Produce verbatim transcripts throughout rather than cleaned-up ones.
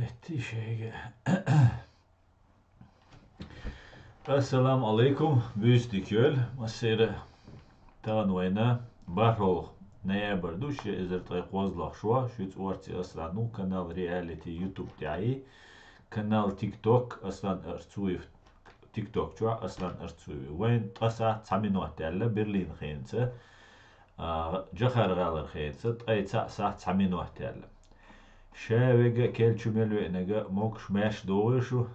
Эттий шайга. Ассаламу алейкум, буьйса дика йойла, массайра. Тахана вайна бархӀолгӀа ноябрь ду, ши эзар ткъе кхозлагӀа шо, шуьца орци Аслан, ну, канал Реалити YouTube тӀехьа, канал TikTok Аслан Арцуев, TikTok чохь Аслан Арцуев. Вайна ткъа сахьт цхьа минот яьлла, Берлин хенаца, а, Джахар гӀалара хенаца, ткъе цхьаъ сахьт цхьа минот яьлла. Ша вега кел чу мел веанага могуш маьрша догӀийла шу.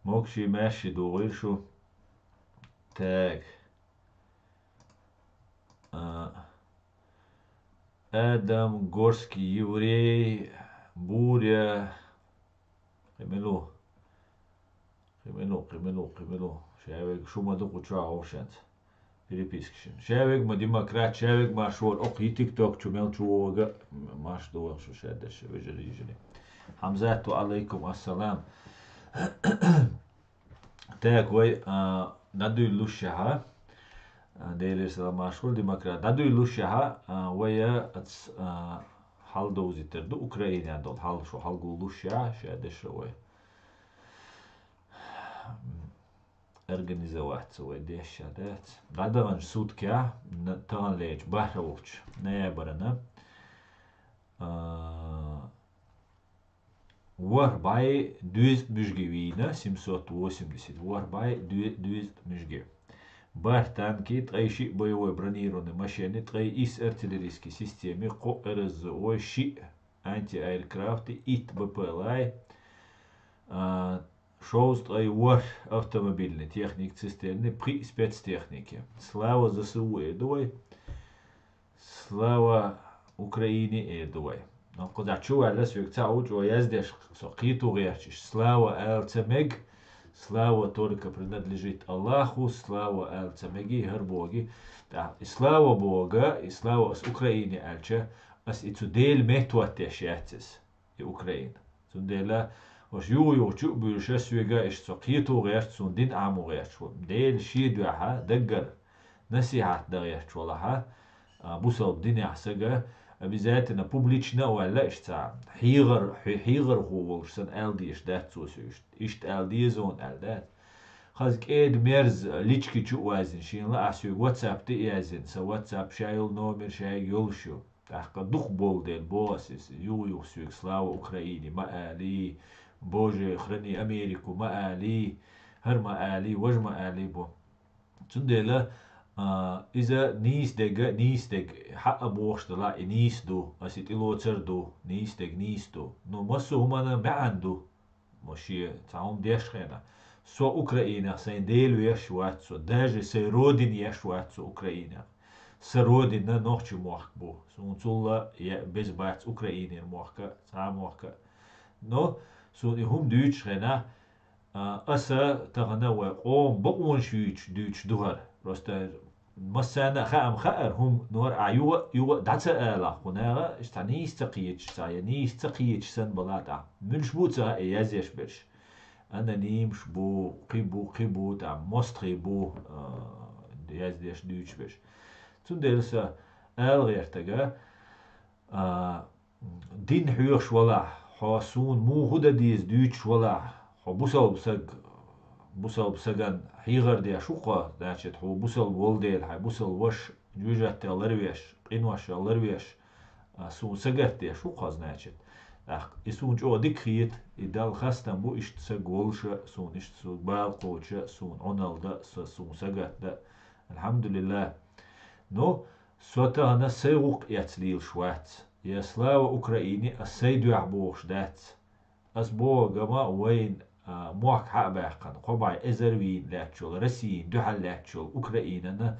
Могуший маьрший догӀийла шу. Так. А, Адам, Горский еврей, Буря. Кхин мила ву? Кхин мила ву, кхин мила ву, кхин мила ву? Ша вега шу ма ду кху чохь вовшанца. Переписка шин. Ша вега ма демократ, ша вега марш вора, окху и TikTok чу мел чу вогӀа, марш догӀу шу ша дерш, вежарий, йижарий. Хьамзат, ва алейкум ассалам. Так, вай, а, дӀадуьйлуш шаьхьа, а, Делера салам марш хуьлда, демократ. ДӀадуьйлуш шаьхьа, а, вай, а, ац, а, хьал довзийтар ду Украинехь долу хьал, шу хьалгуллуш шаьхьа, ша дерш вай. Организоваться вай деш ша дац. ДӀадаханчу суткехь, н-, таханлерчу бархӀ волчу ноябрана, а, ворхӀ бӀе дезткъа муьжги вийна, семьсот восемьдесят, ворхӀ бӀе де-, дезткъа муьжги. БархӀ танки, ткъе шиъ боевой бронированный машенный, ткъе исс артиллерийский системи, кхо РСЗО, шиъ антиаэркрафти, итт БПЛА-й, а, шовзткъе ворхӀ автомобильный техника, цистерны, пхиъ спецтехники. Слава ЗСУ эр ду вай. Слава Украине эр ду вай. Но кхузахь чу ваьлла соьга ца а ву чӀогӀа яздеш, со кхето гӀерташ. Слава аьлла ца мега, слава только принадлежит Аллаху, слава аьлла ца меги, хӀара боги. ТӀаккха и слава бога, и слава ас Украине аьлча, ас и цу Делан метта хӀоттеш яц иза, и Украина. Цундела, ош юха-юха чу а буьйлуш, ас соьга иштта со кхето гӀерташ, суна дин Ӏамо гӀерташ ву. Дела шен дуьхьа даггара насихьат дан гӀерташ валахьа, а, бусалба динехь сага обязательно публично а ваьлла иштта. ХьийгӀар-, хьи-, хьийгӀархо волуш санна аьлла дезаш дац цо соьга иштта. Иштта аьлла деза хьуна аьлла дац. Хаза кӀеда мерза лички чу а ваьзна, шена лаахь соьга WhatsApp тӀе а яздина, сан WhatsApp ша йолу номер шайга йолуш ю. ТӀаккха дукха болу дела боху ас иза, юха-юха соьга слава Украине ма алий, Боже, храни Америку ма алий, хӀара ма алий, важа ма алий бо. Цундела, а, иза нийса дега, нийса дега, хьаъа бохуш делахь и нийса ду, ас и тӀелоцар ду, нийса дега нийса ду. Но массо а хӀуманна маьӀна ду. Мо шен цхьа хӀума деш хенахь. Со Украинах сайн Дела веш вац со, даже сайн родина еш вац со Украинах. Сан родина нохчийн мохк бу. Суна цул а е-, беза бац Украинера мохк а, цхьа а мохк а. Но суна и хӀума дуьйцуш хенахь, а, аса тахана вай къоман бакъонаш юьйцуш дуьйцуш ду хӀара. Просто массарна а хаам хаьара хӀума, нора, ахь юха а, юха а дӀа ца алахь кху наха, иштта цхьа нийса ца кхеташ, цхьа я нийса ца кхеташ санна балахь тӀаккха. Муьлш бу ца хаьа язъеш берш. Анонимаш бу, кхин бу, кхин бу, тӀаккха мостагӀий бу, а, яздеш дуьйцуш берш. Цундела сан ала гӀертарг, а, дин хьоьхуш валахь, хьо суна муха хӀу дан деза дуьйцуш валахь, хьо бусалба саг, бусалба саган хьийгӀар деш ву хьо, значит, хьо бусалба волу дела, хьайн бусалба ваша жоьжахатех ларвеш, къиношех ларвеш, а, суна сагатдеш ву хьо, значит. ТӀаккха и суна чӀогӀа дика хета, и Далла хастам бу, иштта саг волуша, суна иштта суна бала кхочуша, суна Ӏуналла дан, са, суна сагатдан. Алхьамдулиллах. Но со тахана сайн гӀуллакх эцна лелаш вац. Я слава Украине, ас сайн дуьхьа бохуш дац. Ас боху гама вайн, а, мохк хьа а баьккхина, кхо бӀе эзар вийна лаьтташ йолу, Россин дуьхьал лаьтташ йолу Украинана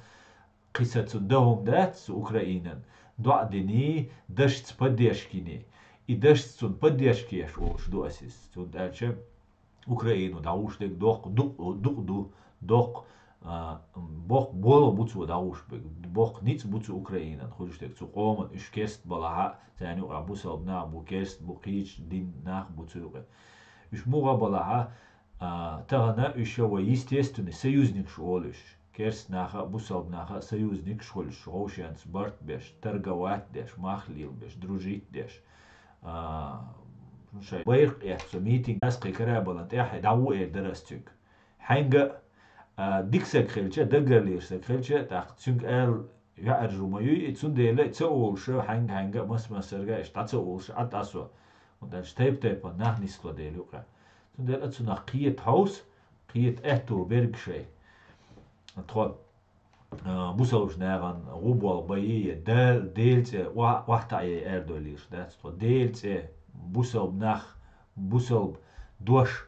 кхин са цунна дан хӀума дац, цу Украинан доӀа диний, дашца поддержка йиний. И дашца цунна поддержка еш волуш ду ас иза. Цунна аьлча, Украину дӀагӀуш дерг доккха дукъ-, дукъ ду, доккха, а, боккха болх бу цо дӀагӀуш берг, боккха ницкъ бу цу Украинан хуьлуш дерг, цу къоман уьш керст балахьа, царна юкъахь бусалба нах бу, керст бу, кхечу дин нах бу цу юкъе. Уьш муха балахьа, а, тахана уьш я вай естественный союзникаш олу уьш. Керст наха а, бусалба наха а союзникаш хуьлуш, вовшенца барт беш, торговать деш, мах лелабеш, дружить деш. А, ну, шай байракх эццо, митинг, аз кхы карабалан тӀаьхье дӀагӀо эр дара ас цуьнга. Хьаьнга а, дика саг хилча, даггара лийра саг хилча, тӀаккха цуьнга ала веӀаржу ма юй, и цундела ца олуша, хьаьнга-хьаьнга а, масса-массарга а иштта дӀа ца олуша, Ӏа тӀасо. ХӀунда аьлча тайп-тайпана нах нисло дела юкъа. Цундела а цунах кхета хьовса, кхета аьтту берг шай. Тхо, а, бусалбачу нахана гӀу болх бай, я Дала, Делан цӀе ва-, вахтаӀ яй аьрдойла лийраш дац тхо. Делан цӀе, бусалба нах, бусалба дош,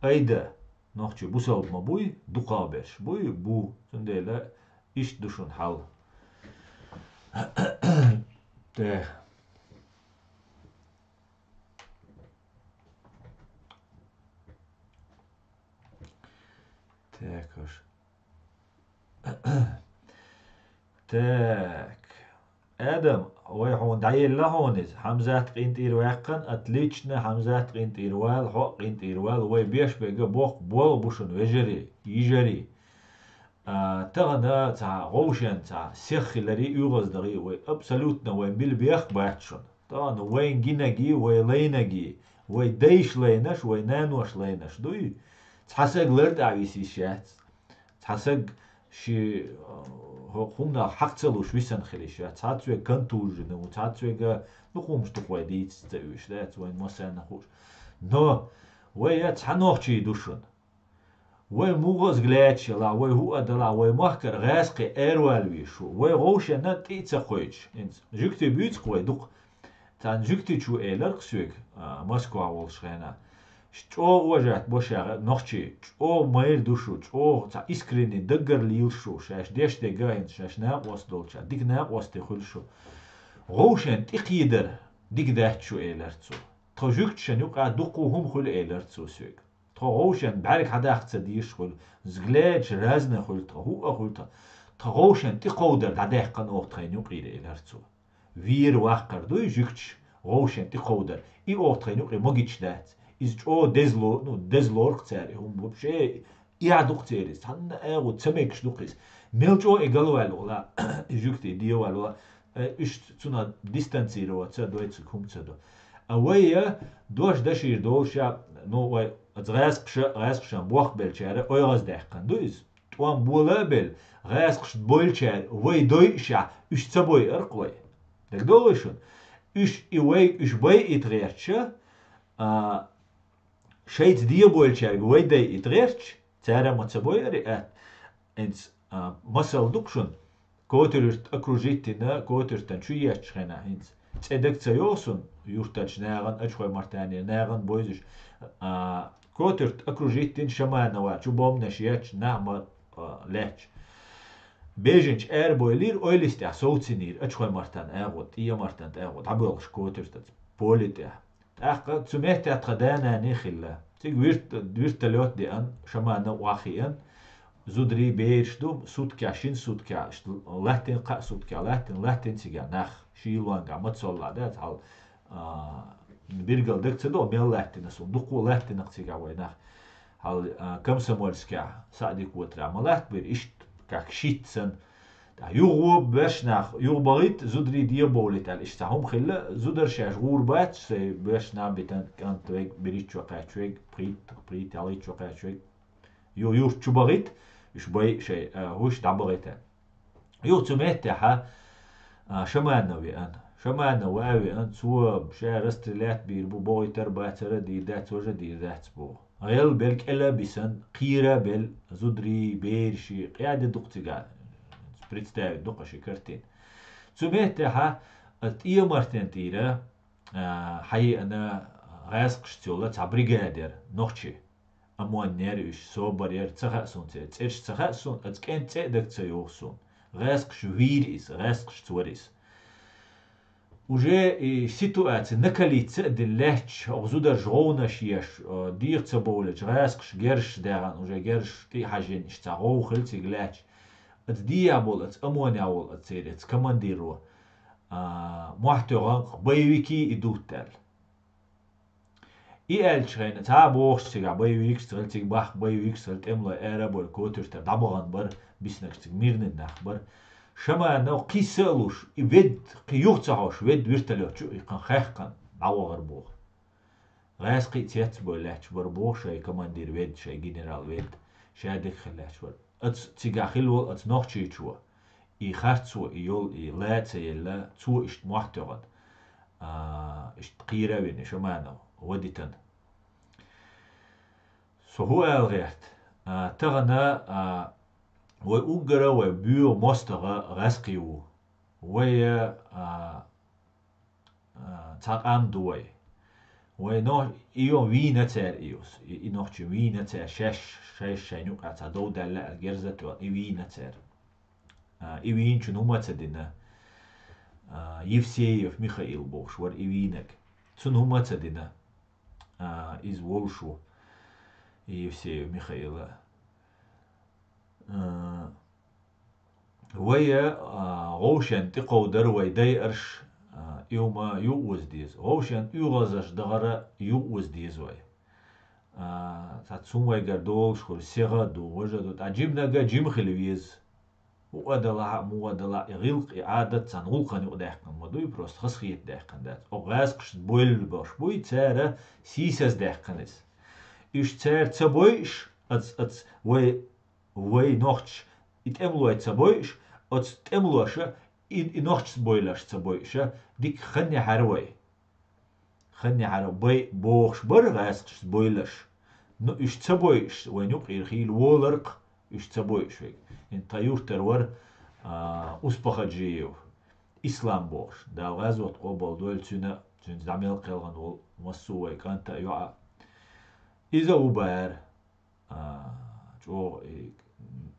айда, нохчий бусалба ма буй, дукхагӀберш буй, бу. Цундела иштта ду шуна хьал. Тэ. Так, уж. Так. Адам, вай хьуна дӀаелла хьуна иза? Хьамзат къинтӀера ваьккхина, отлично, Хьамзат къинтӀера вала, хьо а къинтӀера вала, вай беш берг боккха болх бу шуна, вежарий, йижарий. А, тахана цхьа гӀовшен цхьа сих хиларий, оьгӀаздахий вай, абсолютно вай мила бехк бац шуна. Тахана вайн гинагий, вай лайнагий, вай дайша лайнаш, вай наноша лайнаш дуй? Цхьа саг лар тӀе а виса йиш яц. Цхьа саг ши, а, хӀу-, хӀуманах хьакха ца луш висана хила йиш яц. Цхьацца верг контуженный ву, цхьацца верг, ну, хӀумаш ду-кх вай дийца ца уьш, дац вайн массарна хууш. Но вай я цхьа нохчий ду шуна. Вай муха а взглядаш ялахь, вай хӀу а далахь, вай махкара гӀаьскхи аравала везаш ву. Вай гӀовшенна тӀе а ца кхойчуш. ХӀинца жуьгтий буьйцу-кх вай дукха. Цхьана жуьгтичо элира-кх соьга, а, Москва волуш хенахь. Ш-, чӀогӀа уважать бо ша нохчий, чӀогӀа майра ду шу, чӀогӀа цхьа искренне даггара лийла шу, шаьш деш дерг а хӀинца шаьш накъост долча, дика накъостий хуьлу шу. ГӀовшенна тӀе кхийдар дика дац шу, элира цо. Тхо жуьгташна юкъа дуккха хӀума хуьлу, элира цо соьга. Тхо гӀовшенна бӀаьрг хьадаккха ца дезаш хуьлу, взглядаш разный хуьлу тхан, хӀуъа хуьлу тхан. Тхан гӀовшенна тӀе кховдар дӀадаьккхина оха тхайна юкъера, элира цо. Вийр ваккхар дуй жуьгташ, гӀовшенна тӀе кховдар. И оха тхайна юкъе магича дац. Иза чӀогӀа дезло-, ну, дезлорах цара и хӀума вообще, и а ду-кх церан иза. Цхьанна а агӀо ца мегаш ду-кх иза. Мел чӀогӀа и галваьлла вала, и жуьгтий дегӀаваьлла вала, э, уьш цунах дистанцироваться а дой, цу хӀума ца до. А вай я дош дашийр долуш я, ну, вай, аса гӀаьскхаша, гӀаьскхашан бохк беллачара ойгӀаздаьккхина ду иза. ТӀом бола а белла, гӀаьскхашна бойлачара вай дойушехь, уьш ца бойура-кх вай. ДагадогӀий шуна? Уьш и вай, уьш байийта гӀерташ, а, шайца дегӀабойлачаьрга вай дайийта гӀерташ, цара ма ца бойура и атта. ХӀинца, а, масал ду-кх шуна, Котарт окружить дина, Котартан чу етташ хенахь хӀинца. ЦӀе дага ца йогӀу суна, юьртарчу нахана, Ачхой-Мартанера нахана бовзуш, а, Котарт окружить дина Шаманова, чу бомбанаш етташ, нах ма, а, лаьтташ. Бежанчу арабойлийра, ойланаш тӀехь совцийнийра, Ачхой-Мартан агӀо, ТӀе-Мартан тӀе агӀо, дӀабоьлхуш Котартаца, поле тӀехь. ТӀаккха цу метте тхан да-нана хилла. Цига вирт-, вертолёт деана, Шаманов охьахиъна, зударий, бераш ду, суткехь, шина суткехь, иштта латтийна, кхаа суткехь латтийна, латтийна цигахь нах, шийлонгахь, мацалла дац хьал, а, билггал дага ца до, мел латтийна суна, дуккха а латтийна-кх цигахь вай нах. Хьал, а, Комсомольскехь, Саъди-Котарехь ма латтабира, иштта, как шийтта санна. ТӀаккха юха вон берш нах, юха бахийта, зударий дегӀабовлийта аьлла, иштта цхьа хӀума хилла, зударий шаьш гӀур бац, шайн берш набитан, кӀант вег, бириччо кхаьчча вег, пхийтта, пхийтта ялхитчо кхаьчча вег. Юха юрт чу бахийта, уьш бай шайн, а, хӀуш дӀабахийта. Юха цу меттехьа, а, Шаманов веана. Шаманов а веана, цо ша расстрелять бийр бу, бохуьйтар бацара дийр дац, важа дийр дац боху. ГӀел бел кӀела а бисана, кхийра а бел, зударий, бераши, къеди ду-кх цигахь, представить ду-кх ши картина. Цу меттехьа, а, ТӀе-Мартан тӀера, а, хьаеана гӀаьскхашца йолу цхьа бригада яра, нохчий. ОМОНера уьш, СОБРера, ца хаьа суна церан цӀераш, ца хаьа суна, аса кӀентан цӀе а дага ца йогӀу суна. ГӀаьскхаш вийра иза, гӀаьскхашца вара иза. Уже и ситуация накалиться а дина лаьтташ, хӀокху зударша гӀовгӀанаш еш, э, дегӀа ца бовлуьйтуш, гӀаьскхаша герзаш даьхна, уже герзаш тӀе а хьаьжжина, иштта цхьа гӀовгӀа хилла цига лаьтташ. Аса дийр болу, аса ОМОНехь волу, аса церан, аса командиро, а, мохь тоьхна-кх, боевикий и дутта аьлла. И аьллачу хенахь, цхьа а бохуш цигахь боевикаш ца хилла, цига бахка боевикаш ца хилла, тӀемалой ара а бойла, Котартара дӀабахана бара, биснарш цига мирный нах бара. Шаманов кхин са а луш, и ведда, кхин юха ца хьожуш, ведда вертолёт чу а иккхина, хаьхкина. дӀавахар боху. ГӀаьскхий цецбой лаьтташ бара боху шайн командир ведда, шайн генерал ведда, шадерг хила лаьтташ бара. Аца цигахь хилла волу аца нохчичо, и харцо, и йол, и ла ца елла, цо иштта мохь тоьхна, а, иштта кхийра а вина, Шаманов, вадитана. Со хӀун ала гӀерта? А, тахана, а, вай уггара, вай боьха мостагӀа гӀаьскхий ву. Вай, а, а, цхьа къам ду вай. Вай нох-, и йо вийна цара и юс. И, и нохчи вийна цара шаьш, шаьш шайн юкъа цхьа дов даьлла аьлла герза а тоьхна, и вийна цара. А, и вийначун хӀума ца дина. А, Евсеев Михаил бохуш вара и вийнаг. Цунна хӀума ца дина. А, иза волуш ву, и Евсеев Михаила. А, вай, а, гӀовшен тӀекховдар вай дайарш, а, и хӀума юхаоза деза. ГӀовшен оьгӀазаш дахара юхаоза деза вай. А, цхьацца хӀума вайгара долуш хуьлу, сегӀа а ду, важа а ду, ткъа жимнага жима хила веза. ХӀуъа далахь а, муха далахь а, и гӀиллакх, и Ӏадат царна гӀуллакхана юкъадаьккхина ма дуй, просто хазахета даьккхина дац. Оха гӀаьскхашца бойла болуш буй, цара сийсаза даьккхина иза. Уьш цара ца бойуш, ац, ац, вай, вай нохчаша, и тӀемалой ца бойуш, оцу тӀемалоша, и, и нохчашца бойларш ца бойуша, дика хан яхьара вай. Хан яхьара бай бохуш бара гӀаьскхашца бойларш. Ну, уьш ца бойуш, вайн юкъера хийла воларх, уьш ца бойуш вайга. ХӀинца тхан юртара вара, а, Успахаджиев Ислам бохуш. Дала гӀазот къобал дойла цуьнан, цуьнца дӀа мел кхелхина волу массо а вай кӀанта а, йоӀа а. Иза ву бара. А, чӀогӀа и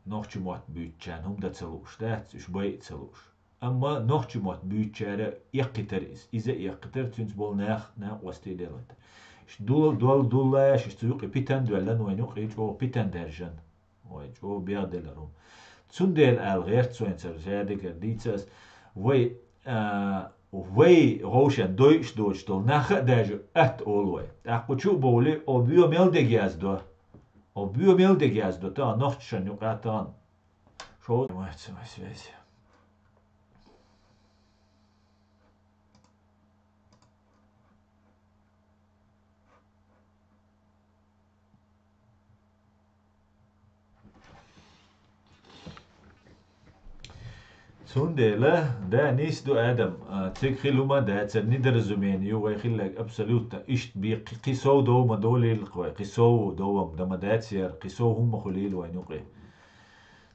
нохчийн мотт буьйцучарна хӀума дан ца лууш дац, уьш байа ца лууш. Амма нохчийн мотт буьйцучара эккхийтара иза. Иза эккхийтара, цуьнца болу нах, накъостий лелайтара. Иш дул-, дол-, дуллаш, иш цу юкъе питан доьллан, вайн юкъе чӀогӀа питан даьржан. Вай чӀогӀа бегӀделлар хӀума. Цундела аьлла гӀерта со хӀинца шадерг дийца ас. Вай, а, вай гӀовшен дойуш доцуш долу нах а даьржа атта олу вай. ТӀаккха чу а бовлий, о боьха мел дегаза до. О боьха мел дегаза до, тахана нохчашна юкъа тахана. Шо вац ма связь. Цундела, да, нийса ду, Адам, а, цига хила хӀума дацара, недоразумение ю, вай хилларг абсолютно иштта бен, кхи-, кхин сов дов ма долийла вай, кхин сов дов ма дан ма дацара, кхин сов хӀума ма хуьлийла вайн юкъе.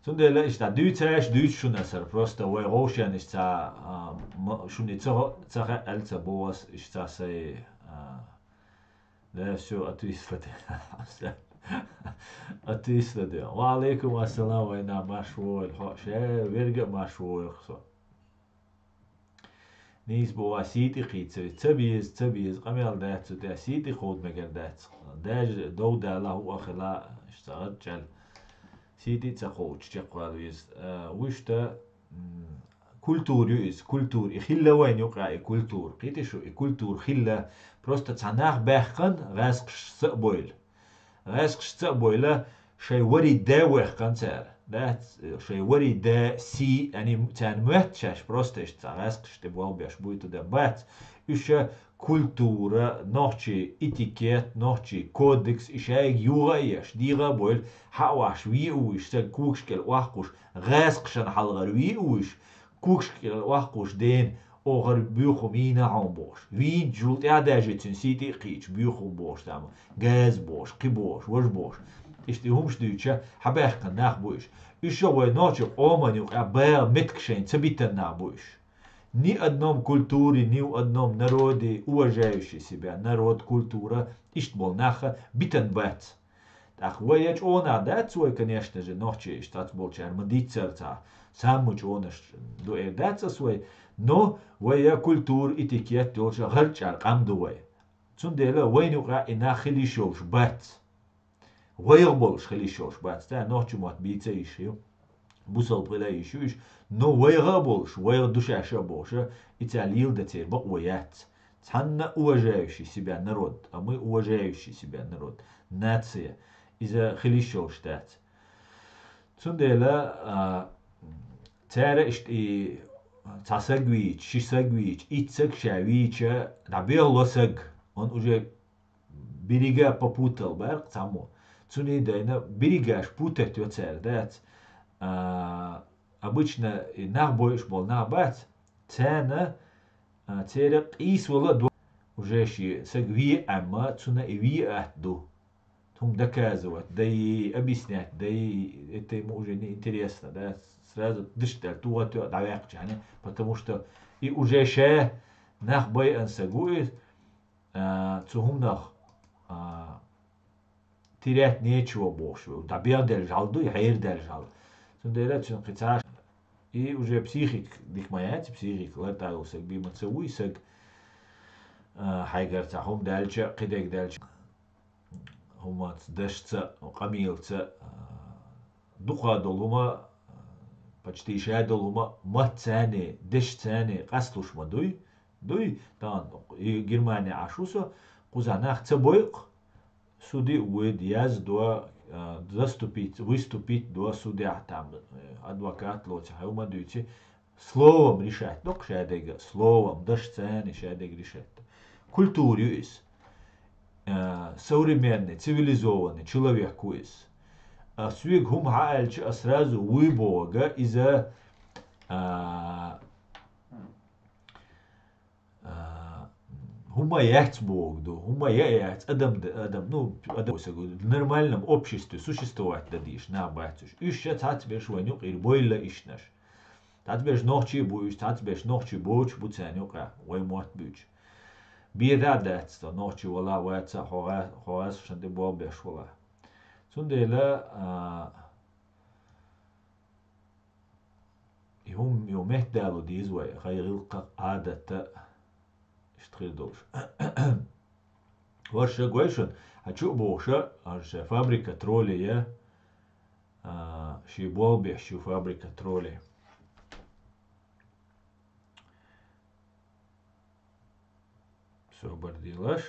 Цундела иштта дуьйцуш, дуьйцуш шуна аса, просто вай гӀовшен иштта, а, ма-, шуна ца хо-, ца хаьа аьлла ца боху аса, иштта сайн, а, да, всё, отвисла де. Отвисла де. Ва алейкум ассалам, вайна марш вогӀийла, хьо ше верга а марш вогӀийла со. Нийса бу, ва сий тӀе кхийца, ца беза, ца беза, къамел дац цу тӀе, сий тӀе кховда мегар дац. Даже дов дала, хӀуъа хила, иштта гӀадчӀел. Сий тӀе а ца кховдуш чекхвала веза. А, вуьшта, м, культура ю иза, культура. И хилла вайна юкъа и культура. Кхетий шу, и культура хилла. Просто цхьа нах баьхкан гӀаьскхашца а бойла. ГӀаьскхашца а бойла, шайн варий да вехкан цара. Дац, шайн варий да сий, ани, царна моьтту шаьш, просто иштта цхьа гӀаьскхаш тӀе болх беш буй туда бац. Уьш культура, нохчий этикет, нохчий кодекс, и шайга юха а еш, дийгӀа а бойла, хьа а вахьаш, ве а вуьйш, сан когаш кӀел охкхуш, гӀаьскхашна хьалхара ве а вуьйш, когаш кӀел охкхуш дена, охар буьйху мийна хьо бохуш. Вийначул тӀаьхьа даже цуьнан сий тӀе а кхийча, буьйху бохуш, там, газа бохуш, кхин бохуш, важа бохуш. Иштта и хӀумаш дуьйцуча, хьабаьхкан нах бу уьш. Уьш а вай нохчийн къоман юкъа баьха меттиг шайна ца битан нах бу уьш. Ни одном культуре, ни в одном народе уважающий себя народ, культура, иштта болу нах битан бац. ТӀаккха вай я чӀогӀа нах дац вай, конечно же, нохчий иштта цхьацца болчара ма дийццара цхьа, самый чӀогӀанаш ду эр дац ас вай, но вай я культура, этикет йолча гӀарчӀара къам ду вай. Цундела вайна юкъа и нах хила йиш йолуш бац. ВайгӀа болуш хила йиш йолуш бац. Цара нохчийн мотт бийца йиш ю. Бусалба хила йиш ю уьш. Но вайгӀа а болуш, вайгӀа ду шаьш а бохуша, и цара лийла дан церан бакъо яц. Цхьанна уважающий себя народ, а мы уважающий себя народ, нация. Иза хила йиш йолуш дац. Цундела, а, цара иштта и цхьа саг вийча, ши саг вийча, итт саг ша вийча, дӀабело саг, он уже берега попутал баьркъ цхьаммо. Цуни дайна берегаш путать йо цаьрга, дац. А, обычно и нах бойуш болу нах бац, царна, а, церан къийсавала до-, уже ши саг ве аьмма, цунна и ве атта ду. ХӀума доказывать дай, объяснять дай, это ему уже не интересно, да, сразу дышдаьлла, тугӀа тоьа дӀаваьккхача, потому что и уже ша нах байъан саг ву и, а, цу хӀуманах, а, терять нечего бохуш ву, дӀабегӀ даьлла жал ду, хьер даьлла жал. Цундела цуьнан кхин цхьа и уже психика дика ма яц, психика лартӀа йолу саг бийма ца вуй, саг, а, хьайгара цхьа хӀума даьлча, кхидерг даьлча, хӀуманца, дашца, къамелаца, а, дукха долу хӀума, а, почти ша долу хӀума, маттаца, дешца къасталуш ма дуй? Дуй, тахана и Германия Ӏаш ву со, кхузахь нах ца бойкъу, суде а воьду, яздо, а, заступить, выступить до судехь, там, э, адвокат лоций, хьан хӀума дуьйций, словом решать доккху шадерг, словом, дашца шадерг решать до. Культура ю иза. А, современный, цивилизованный человек ву иза. А, соьга хӀума хьан аьлча, а сразу вуй боху иза, а, а, хӀума яц боху ду, хӀума я яц, адам д-, адам, ну, адам, в нормальном обществе существовать дан дийш нах бац уьш. Уьш ша цхьацца берш вайна юкъера бойла ишнаш. Цхьацца берш нохчий бу уьш, цхьацца берш нохчий боцуш бу царна юкъа, вай мотт буьйцуш. Беда а дац, со нохчий вала а ваца, хьо гӀа-, хьо гӀазкхашна тӀе болх беш вала. Цундела, а, и хӀума, и хӀума меттадало деза вай, хай гӀиллакх, Ӏадат а, иштта хир долуш. ХӀорш гой шуна, хьан чу а бохуш, хӀорш фабрика троллей я, а, ши болх беш ю фабрика троллей. Собар делаш.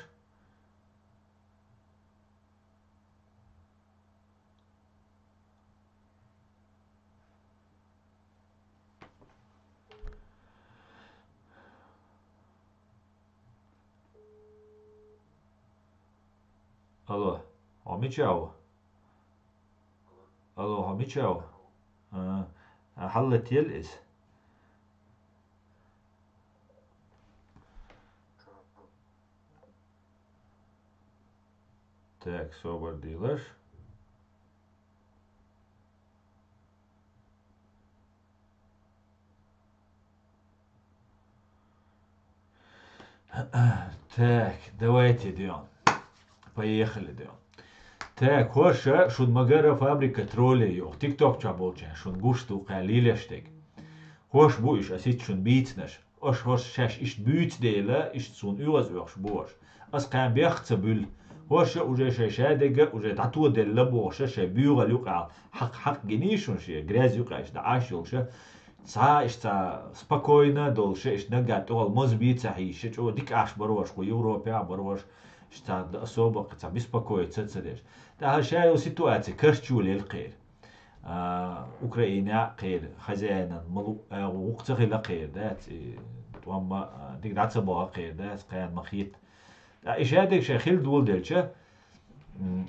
Алло, хьо мича ву? Алло, хьо мича ву? А, а, хьаллател иза. Так, собар делаш. Так, давайте идём. Поехали, идём. Так, хӀорш, шун магара фабрика троллей ю. ТикТок чохь болчарна шун гуш ду кхаьллилеш дерг. ХӀорш бу уьш, ас итт шун бийцинаш. Аш хӀорш шаьш иштта буьйцу дела, иштта суна оьгӀаз оьхуш бу аш. Ас кхаьн бех ца буьллу. ХӀорш уже шайн шадерг уже дӀатоделла бохуш, шайн буьйгӀал юкъахь хьакъ-хьакъ гиний шуна шен, грязь юкъахь иштта дӀа Ӏаш йолуш. Цхьа иштта спокойно долуш, иштта наггахь тӀехула мозбий ца хьийша, чӀогӀа дика Ӏаш барош, кху Европехь барош, иштта особо цхьа беспокоиться ца деш. ТӀаккха ша йолу ситуаци карчо лела кхера. А, Украинехь кхера, хозяинан ма луъу агӀо вукху ца хила кхера, дац, и тӀом ма, а, дика дӀа ца боху кхера, дац, кхаьна ма хета. ТӀаккха и шадерг шайн хила доладелча, м,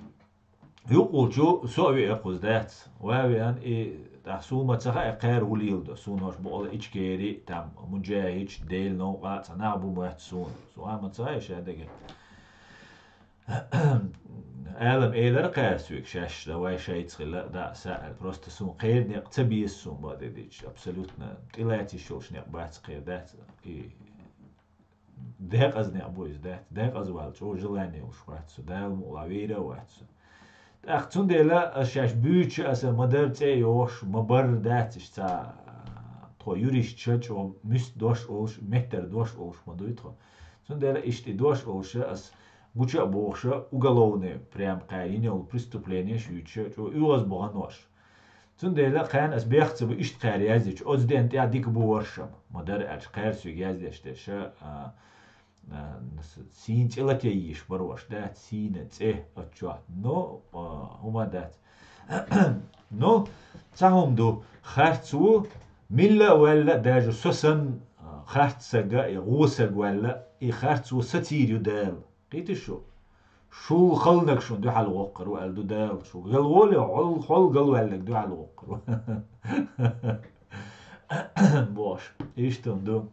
юкъулчу со а веа кхуза дац. Ва а веана, и тӀаккха суна ма ца хаьа, кхара хӀу леладо. Суна хӀорш бу ала Ичкери, там, муджахидаш, Делан новкъа, цхьа нах бу моьтту суна. Суна ма ца хаьа шадерг. Алам элира кхара соьга шаьш, да вай шайца хила, да, са аьлла. Просто суна кхера некъ ца беза суна, бакъдерг дийцича. Абсолютно тӀелаьцна йиш йолуш некъ бац кхера, дац. И декъаза некъ бу иза, дац. Декъаза вала чӀогӀа желание йолуш вац со, Дала мукъ лахь вийр а вац со. ТӀаккха цундела ас шаьш буьйцуш, аса ма-дарра цӀе а йохуш, ма-барра дац иштта цхьа, тхо юристаш чӀогӀа муьста дош олуш, меттара дош олуш ма дуй тхо. Цундела иштта и дош олуш ас гуча а бохуш, уголовный, прям кхаьйина йолу преступлениеш а юьйцуш, чӀогӀа оьгӀаз бахана аш. Цундела кхаьна ас бех ца бу иштта кхара яздича, оцу ден тӀехь дика бу варшам, ма-дарра аьлча, кхара соьга яздеш дерш, а, а, с-, сийна цӀе латайийш барош, дац, сийна цӀе оцу чохь. Но, а, хӀума дац. Но, цхьа хӀума ду, харц ву, Милла а ваьлла, даже со санна, а, харц сага, и гӀо саг ваьлла, и харцо сацийр ю Дала. Кхийтий шу? Шул халнаг шун дуьхьал воккхар ва аьлла ду Дала. Шу галволе, хьол, хьол галваьллаг дуьхьал воккхар ва. Бош. Иштта ду.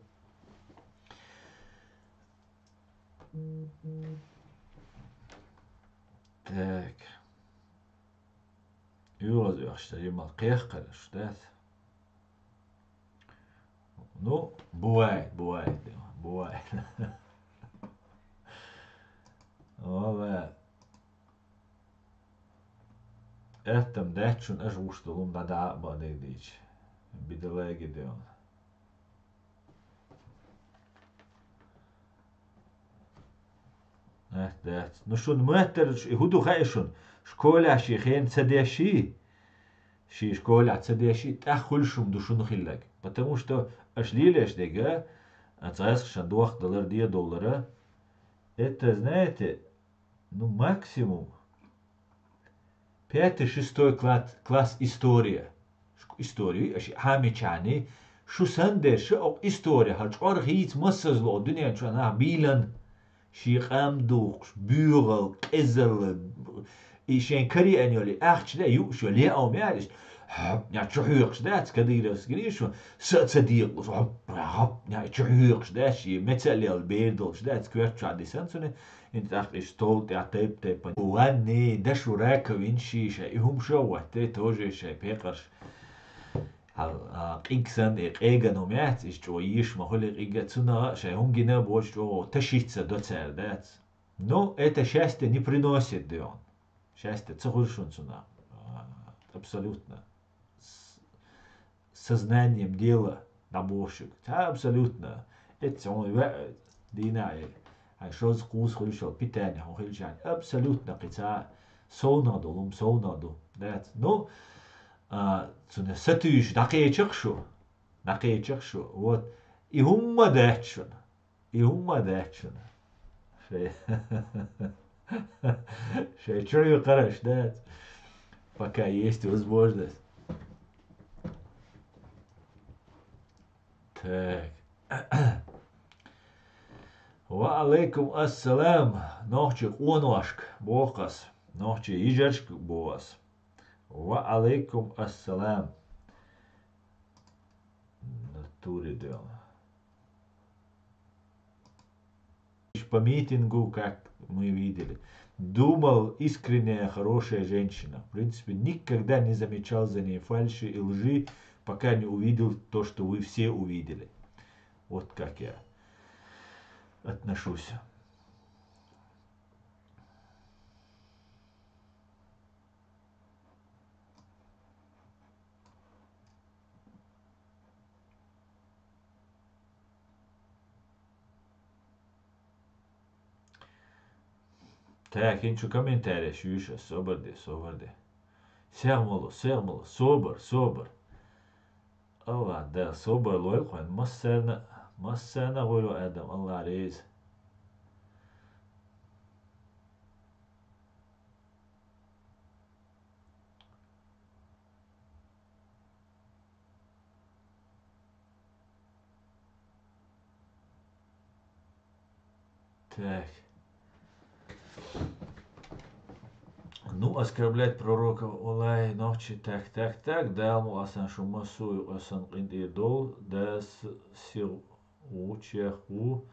Так. Югъаз оьхуш ца йимал кхехкараш дац. Ну, бывает, бывает, бывает. Вала. Эттам дачун аш вуш долун да да ба дегдич. Бидалаги дён. Э, дац. Ну, шун меттараш, и хӀу ду хаьа шун? Школе ши хен ца деши? Ши школе ца деши, тӀаккха хуьлу шун ду шуна хиллаг. Потому что аш лелеш дега, а, цӀаьсха шан дохк далар, де долара. Это, знаете, ну, максимум пятый, шестой класс, класс история. Ш-, историю, аша хьамичани, шу сан дерша, окъ история, хьа чӀор хийца массазло, дуьнен чу нах бийлан. Ши къам духкуш, буьгӀал, къезал, и шен кариан йоли, ахча ле, юуш йоли, е а ме аьлла, иштта, хьап, ня чу хьоькхуш дац, Кадыровский Гриша, са а ца декъалуш, хьап, хьап, ня чу хьоькхуш дац, ши меца а лел, бер долуш дац, коьрта чу дисан цуьнан, ХӀинца тӀаккха иштта стол тӀехь тайп-тайпана. Ванни, дашо раковин шиша, и хӀума шо а ватте, тоже шай пекъарш. Хьал, а, къиг санна, и къеган хӀума яц, иштта чӀо йиш ма хуьлу къига, цунах а шай хӀума гина а бочу чӀо, ташица до цаьрда дац. Ну, это счастье не приносит, дён. Счастье ца хуьлу шун цунах. А, абсолютно. С-, сознанием дела дӀабохуш. Ца абсолютно. Эцца хьуна веа дийна а, хьайн шозза кхуза хуьлуш йолу питание хьуна хилчахьана, абсолютно кхин ца совнах долу, хӀума совнах ду. Дац. Ну, а, цуьнан сатуьйсуш дӀакхеча-кх шу. ДӀакхеча-кх шу. Вот. И хӀумма дац шуна. И хӀумма дац шуна. Шай, шай чуьра караш дац. Пока есть возможность. Так. Ва алейкум ассалам. Нохчи къоношка, боху ас. Нохчи йижаршка, боху ас. Ва алейкум ассалам. Натуре дело. По митингу, как мы видели. Думал, искренняя, хорошая женщина. В принципе, никогда не замечал за ней фальши и лжи, пока не увидел то, что вы все увидели. Вот как я отношусь. Так, хӀинца шу комментарий шу йиш, собар де, собар де. Сегъмало, сегъмало, собар, собар. Аллах, да, собар лойла хьуна, массарна, массарна гӀойла адам, Аллах реза. Так. Ну, оскорблять пророка, валлахи, нохчи, так, так, так, Дала мукъ лахь сан шу массо а юкъа сан къинтӀера долу, дас сигӀ ву, чех ву,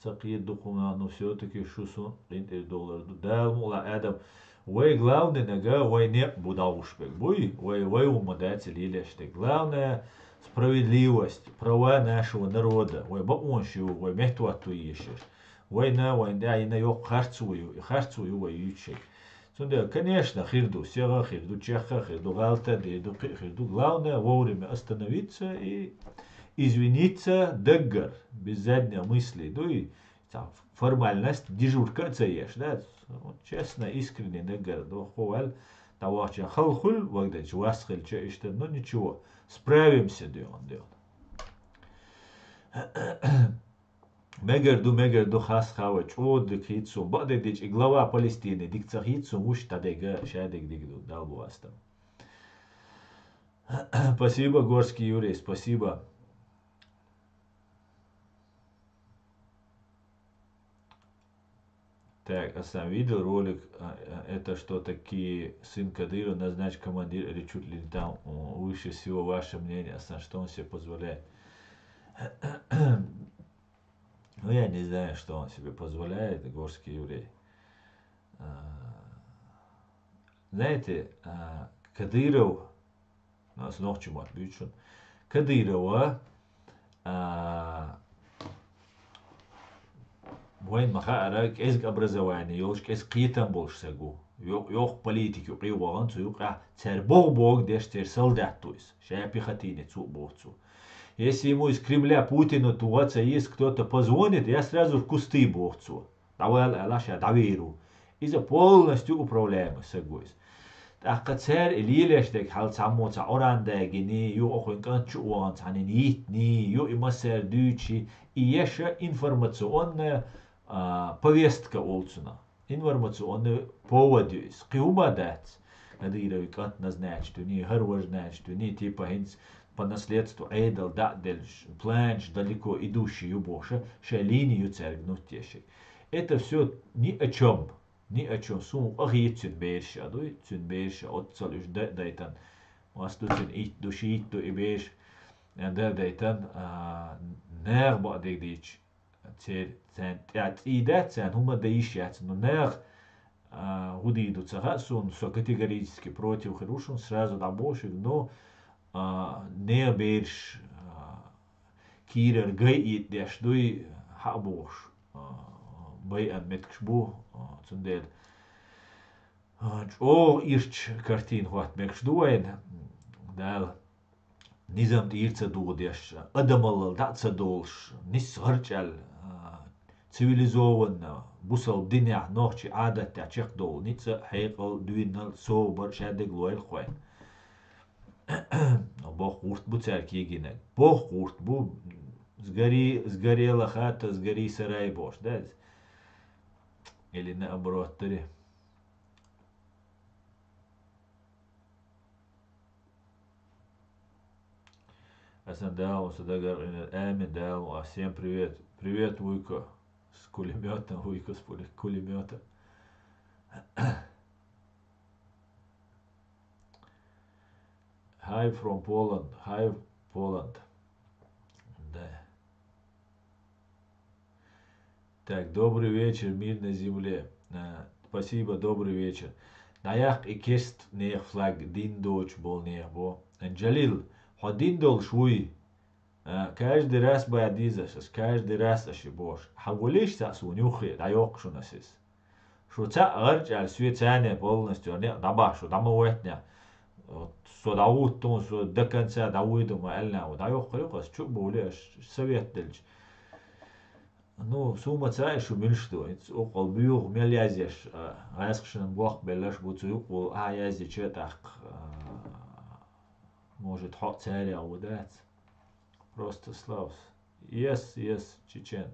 ца кхийра ду кхунах, ну, всё-таки шу сун къинтӀера долар ду. Дала мукъ лахь, Адам, вай главный нага, вай некъ бу дӀагӀуш берг буй, вай, вай хӀумма дац лелеш дерг. Главное, справедливость, права нашего народа, вай бакъонаш ю, вай меттахӀотто езаш. Вайна, вайн тӀаьхьа йина йоккха харцо ю, и харцо ю вай юьйцуш ерг. Цундела, конечно, хир ду, сегӀа хир ду, чехка хир ду, гӀалта дийр ду, кхин а хир ду. Главное, вовремя остановиться и извиниться даггара, без задней мысли. Дуй, цхьа формальность, дежурка а ца еш, да? Вот честно, искренне даггара, дохко ваьлла, дӀавахча хала хуьлу, вагдача вас хилча, иштта, ну ничего, справимся, дуй, дуй. Мегар ду, мегар ду, хас хава, чӀогӀа дика хийца сун. Бакъдерг дийцича, и глава Палестины дика ца хийца сун, вуьш дӀадега, шадерг дика ду, Далла бу астам. Спасибо, Горский Юрий, спасибо. Так, а сам видел ролик, а, а, это что такие, сын Кадырова назначен командир или чуть ли не там, о, выше всего ваше мнение, а сам что он себе позволяет? Ну, я не знаю, что он себе позволяет, Горский Юрий. А, знаете, а, Кадыров, ну, аз нохчий мотт буьйцу шуна. Кадырова, а, вайн ма хаара, кӀезига образование йолуш, кӀезига кхетам болуш стаг ву. Йо-, йоккха политика юкъе вахана цу юкъахь, цара боху-бохург деш, церан солдат ву иза. Ша пехотинец ву боху цо. Если ему из Кремля, Путину тугӀа ца еза, кто-то позвонит, я сразу в кусты боху цо. ДӀавала аьлла, ша дӀавер ву. Иза полностью управляемый стаг ву иза. ТӀаккха цара и лелош дерг хьал цхьаммо цхьа Ӏоран дагиний, ю окхуьнан кӀант чу а вахана цхьанна йиттиний, ю и массара дуьйцуш, и еша информационная, а, повестка олу цунах. Информационный повод ю иза. Кхин хӀума дац. Кадыровн кӀант назначить виний, хӀара важа назначить виний, типа хӀинца по наследству Ӏедал дӀа а деллаш, планаш далеко идущие ю бохуш, шайн лини ю цаьрга нуьттешиг. Это всё ни о чём, ни о чём. Суна къа хета цуьнан бераш а дуй, цуьнан бераш а оццал уьш дай-, дайтан. Мас ду цуьнан итт ду, шийтта ду и бераш, дай-, дайтан, а, наха бакъдерг дийцча. Церан, царна тӀе цӀий дац, царна хӀума дан йиш яц. Ну, наха, а, хӀун дийр ду ца хаьа суна, со категорически против хир ву шуна, сразу дӀабоху шуьга, ну, а, нехан бераш, а, кийрара гай итӀдеш дуй, хьа а бохуш, а, байъан меттигаш бу, а, цундела, а, чӀогӀа ирча картина хӀотта мегаш ду вайна, Дала. Низам тӀера ца дугӀу деш, адамаллал дӀа а ца долуш, нисса гӀарчӀаьлла, а, цивилизованно, бусалба динехь, нохчийн Ӏадатехь чекхдовлу ницкъ а, хьекъал а, дуьйнал а, собар а, шадерг лойла кхойн. Боху гӀурт бу цаьрга кегийнарг. Боху гӀурт бу, сгори-, сгорела хата, сгори сарай бохуш, да иза? Или наоборот, дари? Асан Дала аса дагар къинар. Амин, Дала. А, всем привет. Привет, Вуйко. С пулемётом, Вуйко, с пуле-, пулемётом. Hi from Poland. Hi, Poland. Да. Так, добрый вечер, мир на земле. А, спасибо, добрый вечер. ДӀаяккха и керста нехан флаг, дин доцуш болу нехан бо. Джалил, хьо дин долуш вуй? А, каждый раз бан дезаш ас, каждый раз аш и бохуш. Хьан гулиш цхьаъ суна юххе, дӀайоккху шуна ас иза. Шу цхьаъ гӀарчӀ аьлла, соьца царна полностью некъ дӀабахьа шу, дӀа ма войтта. Вот, со дӀагӀутту, со до конца дӀавуьйду ма аьлла, дӀайоккхур ю ас, чу а бовлий аш, совет делча. Ну, суна ма ца хаьа шу муьлш ду. Иза укхул буьйху мел язъеш, а, гӀаьскхашна боккха белларш бу цу юкъа волу, ахьа язйича тӀаккха, а, может, хьо а царех ву дац. Просто Славс. Yes, yes, чечен.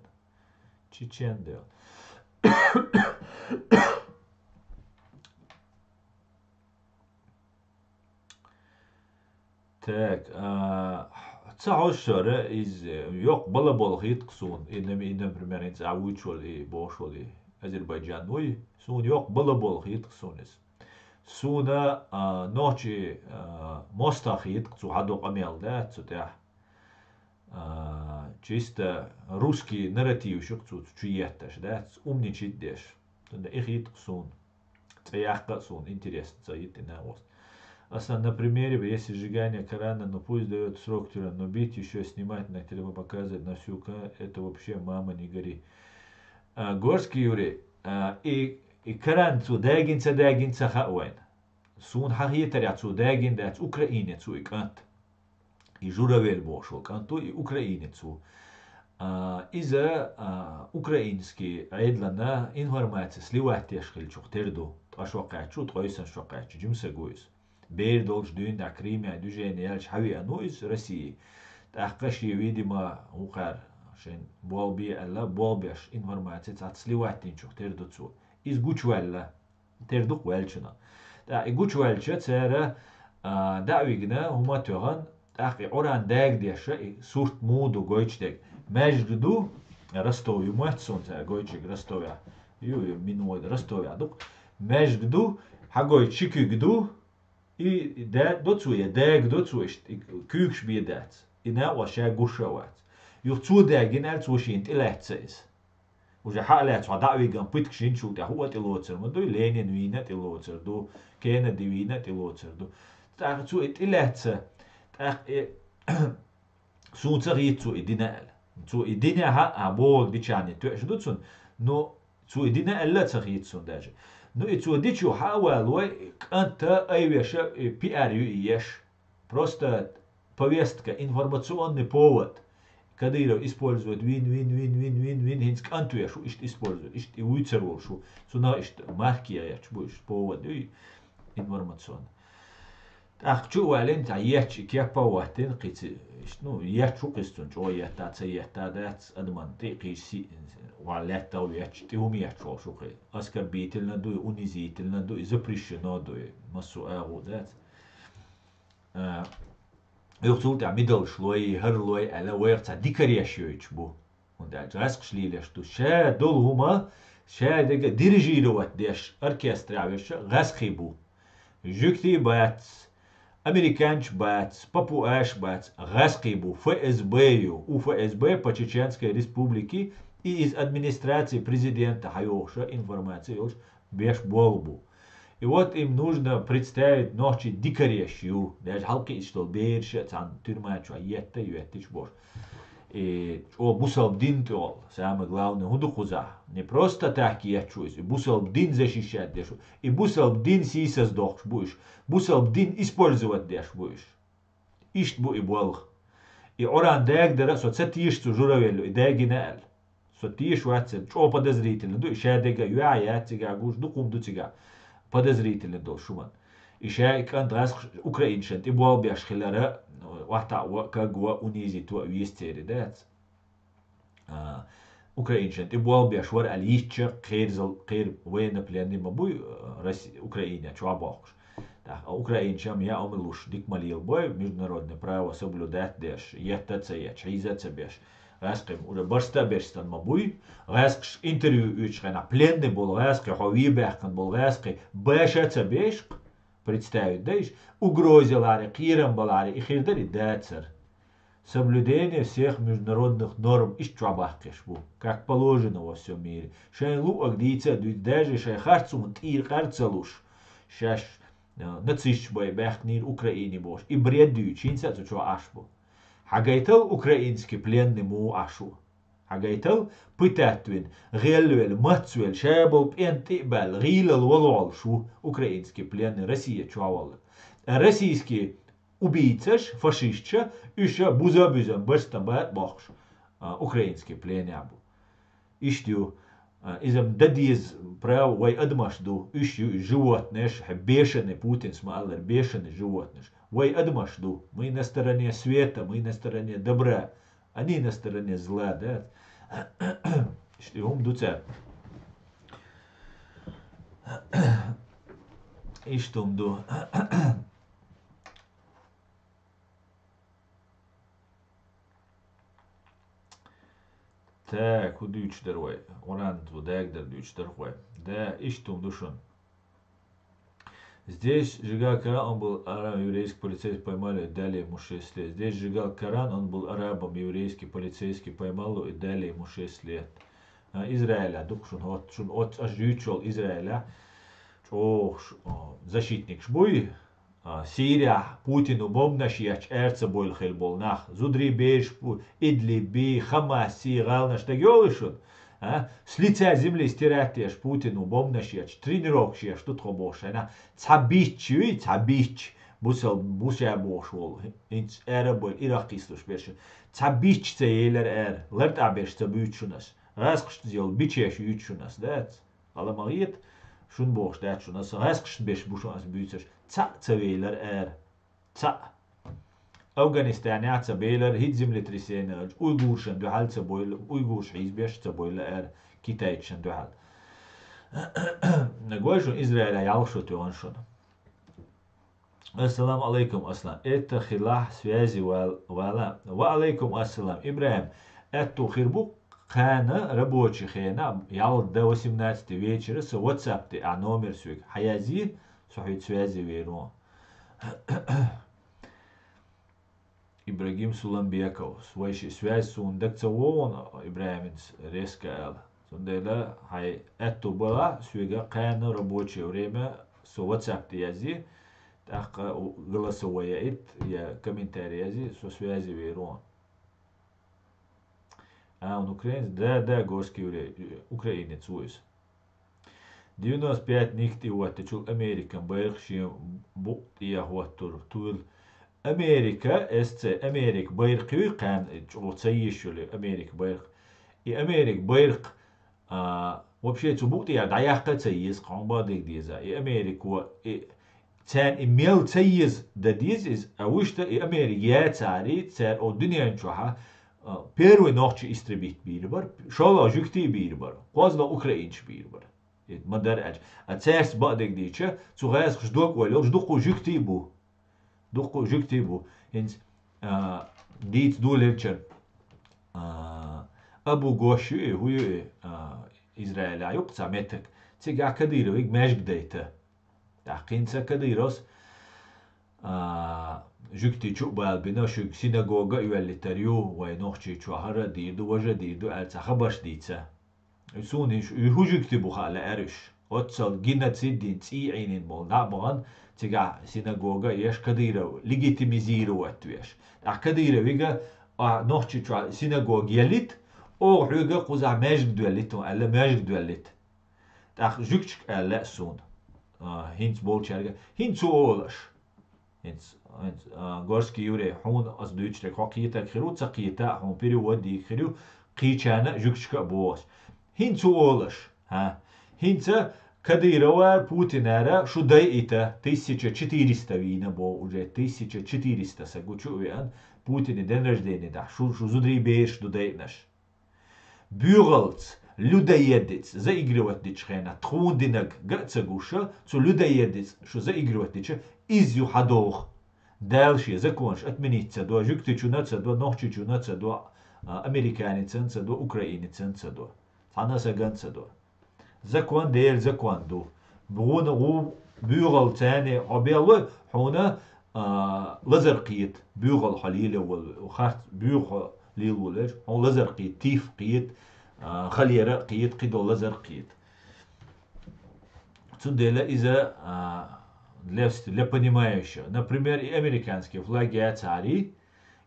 Чечен дел. Так, а, ца хьожуш вара, иза йоккха балаболу хийтта-кх суна. И, нап-, и, например, хӀинца а вуьйцуш волу и, бохуш волу и Азербайджан вуй, суна йоккха балаболу хийтта-кх суна иза. Суна, а, нохчий, а, мостагӀа хийтта-кх цо хьадо къамел, да, цу тӀехь. А, чисто русский нарратив шу-кх цо чу етташ, да, умничать деш. Цундела и хийтта-кх суна. ЦӀе яккха а суна интересно ца йиттина ост. Асан на примере, если сжигание Корана, ну пусть даёт срок тюрьмы, но бить ещё, снимать на телефон, показывать на всю ка-, это вообще мама не гори. А, Горский Юрий, а, и, и Коран цо дагина ца дагина ца хаьа вайна. Суна хьан хетарехь цо дагина дац, украинец ву и кӀант. И Журавель бохуш волу кӀант ву, и украинец ву. А, иза, а, украинский Ӏедална информация сливать деш хиллачух тера ду. Ткъа шо кхаьччу, ткъа йисан шо кхаьччу, жима стаг ву иза. Бер долчу дуьйна Крымя движение яьлча хьавеана ву иза России. ТӀаккха шен, видимо, вукхара шен болбе аьлла, болбеш информация цхьацца сливать динчух тера ду цо. Иза гучуваьлла. Тера ду-кх ваьллачунах. ТӀаккха и гучуваьлча, цара, А, дӀа а вигна, хӀума а тоьхна, тӀаккха и Ӏуран дагадеш, и сурт муха ду гойтуш дерг. Маьждиг ду, Ростов ю моьтту суна цара гойтуш ерг Ростовехь. Ю, ю, мин вай Ростовехь ду-кх. Маьждиг ду, хьагойту ши куьг ду, и да-, до цо, я дага до цо, иштта, и куьйгаш бен дац. И накъост ша гуш а вац. Юха цо дагина аьлла, цо шена тӀелаьцна иза. Уже хьа а лаьцна, хьо дӀа а вигна, пыткаш йинчул тӀехьа хӀу а тӀелоцур ма дуй, Ленин вийна а тӀелоцур ду, Кеннеди вийна а тӀелоцур ду. ТӀаккха цо и тӀелаьцна, тӀаккха и, суна ца хийтта цо и дина аьлла. Цо и дина хьа а, бохург дичахьа тоьаш ду цунна, но цо и дина аьлла а ца хийтта суна даже. Ну и цо дича хьа а валой, кӀанта айвеша, и пиар ю и еш. Просто повестка, информационный повод. Кадыров использует вин, вин, вин, вин, вин, вин, хӀинца кӀант веш ву, иштта использует, иштта и вуьйцур волуш ву. Цунах иштта марке гӀерташ бу, иштта повод ю информационный. ТӀаккха чу а валийна, цхьа етташ и кеп а хӀоттийна кхин ца, иштта, ну, етташ ву кхин цунна, чӀогӀа етта, ца етта дац, адаман тӀе а кхийса, си-, ван лаьттах а ветташ, тӀе хӀума етташ волуш ву кхин. Оскорбительно ду и, унизительно ду и, запрещено ду и, массо а агӀо дац. А, юха цул тӀаьхьа мидалш лой, хӀара лой аьлла, вайх цхьа дикареш йойтуш бу. ХӀунда аьлча гӀаьскхаш лелаш ду. Ша долу хӀума, ша дерг дирижировать деш, оркестрехь верш гӀаьскхий бу. Жуьгтий бац, американчаш бац, папуаш бац, гӀаьскхий бу. Ф С Б ю, У Ф С Б по Чеченской Республике и из администрации президента хьайохуша информация йолуш беш болу бу. И вот им нужно представить нохчий дикареш ю, даже хьалкхиъчу долу бераш а цхьана тюрьма чохь етта а йоьттича бохуш. И чӀо бусалба дин тӀехула, самое главное, хӀун ду кхузахь? Не просто так етташ ву иза, и бусалба дин защищать деш ву, и бусалба дин сийсаздоккхуш бу уьш, бусалба дин использовать деш бу уьш. Иштта бу и болх. И Ӏуран дагадара со ца теша цу журавелло, и дагина аьлла. Со теша вац, чӀо подозрительно ду, и ша дега юьхьа яц цигахь гуш, дукха хӀума ду цигахь подозрительно долу шуман. И ша и кӀант гӀаьскхаш украинчан тӀе болх беш хилара, охьатаӀо а, каго а, унизито а веза церан дац. А, украинчан тӀе болх беш вара аьлла йитча, кхерзал, кхер военнопленный ма буй, а, Росси-, Украине чохь бохкуш. ТӀаккха украинчам яа хӀума луш дика ма лелабой, международное право соблюдать деш, етта а ца етташ, хьийза а ца беш. ГӀаьскхи уже барста а берстан ма буй, гӀаьскхаш интервью оьцучу хенахь, пленный болу гӀаьскхи, хьо вен баьккхина болу гӀаьскхи, баша а ца беш, представить дайш, угроза яларе, кхерам баларе, и хир дара и дацара. Соблюдение всех международных норм иштта чохь баккхеш бу, как положено во всём мире. Шайн луъург дийца а дуьйцу, даже шайн харцонан тӀера къар ца луш, шаьш, а, нацисташ бай баьхкинийра Украине бохуш, и бред дуьйцу, хӀинца а цу чохь Ӏаш бу. Хьагайтал украинский пленный муха Ӏаш ву? Хьагайтал пытать вина, гӀелвелла, мацвелла, ша болу пӀен тӀе а баьлла, гӀийлалла валлалц ву украинский пленный Россия чохь валла. Российский убийцаш, фашистча, уьш буза а буьзна, барстан бан а бохкуш, а, украинский пленехь бу. Иштта ю, а, иза дан деза право вай адамаш ду, уьш ю и животнеш, хье бешеный, Путинс ма-аллара, бешеный животнеш. Вай адамаш ду, мы на стороне света, мы на стороне добра, они на стороне зла, да? Иштта и хӀума ду цара. Иштта хӀума ду. Так, хӀун дуьйцуш дара вай? Ӏуран цо дагадар дуьйцуш дара вай. Да, иштта хӀума ду шуна. Здесь сжигал Коран, он был арабом, еврейский полицейский поймали и дали ему шесть лет. Здесь сжигал Коран, он был арабом, еврейский полицейский поймал его и дали ему шесть лет. А, Израиль а ду-кх шуна хӀотта, шуна оццу аш дуьйцуш йолу Израиль а чӀогӀа ш-, о, защитникаш буй. А, Сирияхь Путину бомбанаш етташ аьрца бойла хилла болу нах, зударий бераш бу, Идлибий, Хамасий, гӀаланаш дага йолуй шуна? А? С лица земли стирать деш Путину бомбанаш етташ, тренировкаш етташ ду тхо бохуш шайна. Цхьа бичча юй, цхьа бичча. Бусал-, буша бохуш волу. ХӀинца ара а бойла, Ирак кхийсалуш берш. Цхьа бичча ца елара ара. ЛартӀахь берш ца буьйцу шуна ас. ГӀаьскхашца йолу бичеш юьйцу шуна ас, дац? Хала ма гӀета, шуна бохуш дац шуна ас, гӀаьскхашца берш бу шуна ас буьйцуш, цхьаъ ца велара ара. Цхьаъ. Афганистанехь а ца белара, хӀинца землетрясение хилча, уйгуршна дуьхьал ца бойла, уйгурш хьийзабеш ца бойла ара, китайцашна дуьхьал. Нагой шуна Израилехь ялх шо тоьхна шуна. Ассаламу алейкум, Аслан. Это хилахь связи вал-, вала. Ва алейкум ассалам. ИбрахӀим, аьтту хир бу кхана рабочий хена, ял до восемнадцати вечера, со WhatsApp-де а номер суьг хьаязи, со хьуьца связи верон. Ибрагим Суламбеков, вай ши связь суна даг ца вогӀун, ИбрахӀимца резко аьлла. Цундела хьай аьтту бала, соьга кхана рабочее время, со WhatsApp-де язъе, тӀаккха у-, голосовое яйт, я комментарий язъе, со связи верон. А, он украинец? Да, да, Горский еврей, украинец ву иза. Девяносто пять никъ тӀе хӀоттачул Американ байракх шен букъ тӀе хӀоттур туйла. Америка, эс ца, Америка байракх юй кхаьна, чӀогӀа ца йиш йолу Америка байракх. И Америка байракх, а, вообще цу букъ тӀера дӀаяккха а ца еза, кхаъ бадиг деза. И Америка, и царна и мел ца еза дан деза иза, а вуьшта и Америка яцари, цара о дуьнен чохьа, а, первый нохчий истребить бийр бара, шолгӀа жуьгтий бийр бара, кхозлагӀа украинчий бийр бара. И ма дара аьлча. А цаьрца баъдерг дийча, цу гӀазкхаша дог ойла йолуш дуккха жуьгтий бу. Дуккха жуьгтий бу. ХӀинца, а, дийца долийча, а, Абу Гош ю и, хӀу ю и, а, Израилехь ю-кх цхьа меттиг. Цигахь Кадыровиг маьждиг дайта. ТӀаккха хӀинца Кадыровс, а, жуьгтий чу а бала бина, шуьга синагога а йоьллийтар ю, вай Нохчийчохь хӀара а дийр ду, важа а дийр ду аьлла цхьа хабарш дийца. Суна и шу-, и хӀун жуьгтий бу хаа лаьара уьш. Оццал геноцид дина, цӀий Ӏийнийна болу дӀа а бахана, цигахь синагога а еш, Кадыров легитимизировать веш. ТӀаккха Кадыровига, а, Нохчийчохь синагога еллийта, оха хьоьга кхузахь маьждиг доьллийта хьуна аьлла, маьждиг доьллийта. ТӀаккха жуьгташка аьлла лаьа суна, а, хӀинца болчаьрга, хӀинца цу олу аша. ХӀинца, хӀинца, а, Горский еврей, хьуна аса дуьйцург хьо кхетарг хир ву, ца кхета а хьуна перевод дийриг хир ю, кхечарна а жуьгташка а боху аса. ХӀинца цу олу аша, хӀа? ХӀинца Кадыровара, Путинара шу дайита, тысяча четыреста вийна боху, уже тысяча четыреста са гучу а веана, Путинан день рождения дахь, шу, шу зударий бераш ду дайинарш. БоьгӀалц, людоедец заигрывать дечу хенахь, тхуна динарг ган а ца гуш, цу людоедец шу заигрывать дича, иза ю хьан догӀу. Дала шен законаш отменить ца до, жуьгтичунна а ца до, нохчичунна а ца до, а, американецан а ца до, украинецан а ца до. Цхьана а сагана а ца до. Закон Делан закон ду. Вуна ву боьгӀал царна хьо беллой, хьуна, а, лазар кхета, боьгӀал хьо лело волу, харц боьгӀа хьо лело волу, хьуна лазар кхета, тиф кхета, а, холера а кхета, кхидолу лазар кхета. Цундела иза, а, для, для понимающего. Например, и американский флаг яцахьарий,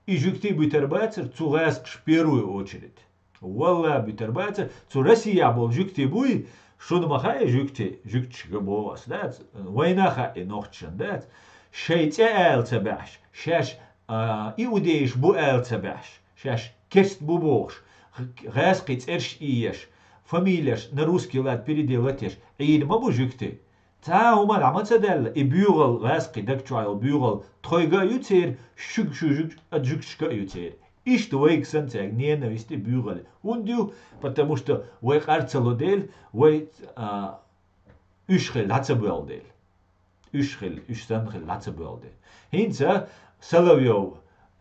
и жуьгтий буьтур бацара цу гӀазкхаша в первую очередь. Валла, буьтур бацара, цу Россия болу жуьгтий буй, шуна ма хаьа жуьгтий, жуьгташка боху аса, дац, вайна а хаьа и нохчашна, дац. Шайн цӀе ала ца баьхьаш, шаьш, а, иудейш бу ала ца баьхьаш, шаьш керст бу бохуш, гӀазкхий цӀераш ийеш, фамилеш на русский лад переделать еш, Ӏийр ма бу жуьгтий. Цхьа а хӀума дӀа ма ца даьлла, и боьгӀал гӀазкхий даг чохь йолу боьгӀал тхойга а ю церан, шуьга шу жуьгташка а ю церан. Иштта вайга санна цаьрга ненависть и боьгӀал. ХӀунда ю? Потому что вай къар ца ло дела, вай, а, уьш хилла дӀа ца боьлла дела. Уьш хилла, уьш санна хилла дӀа ца боьлла дела. ХӀинца Соловьев,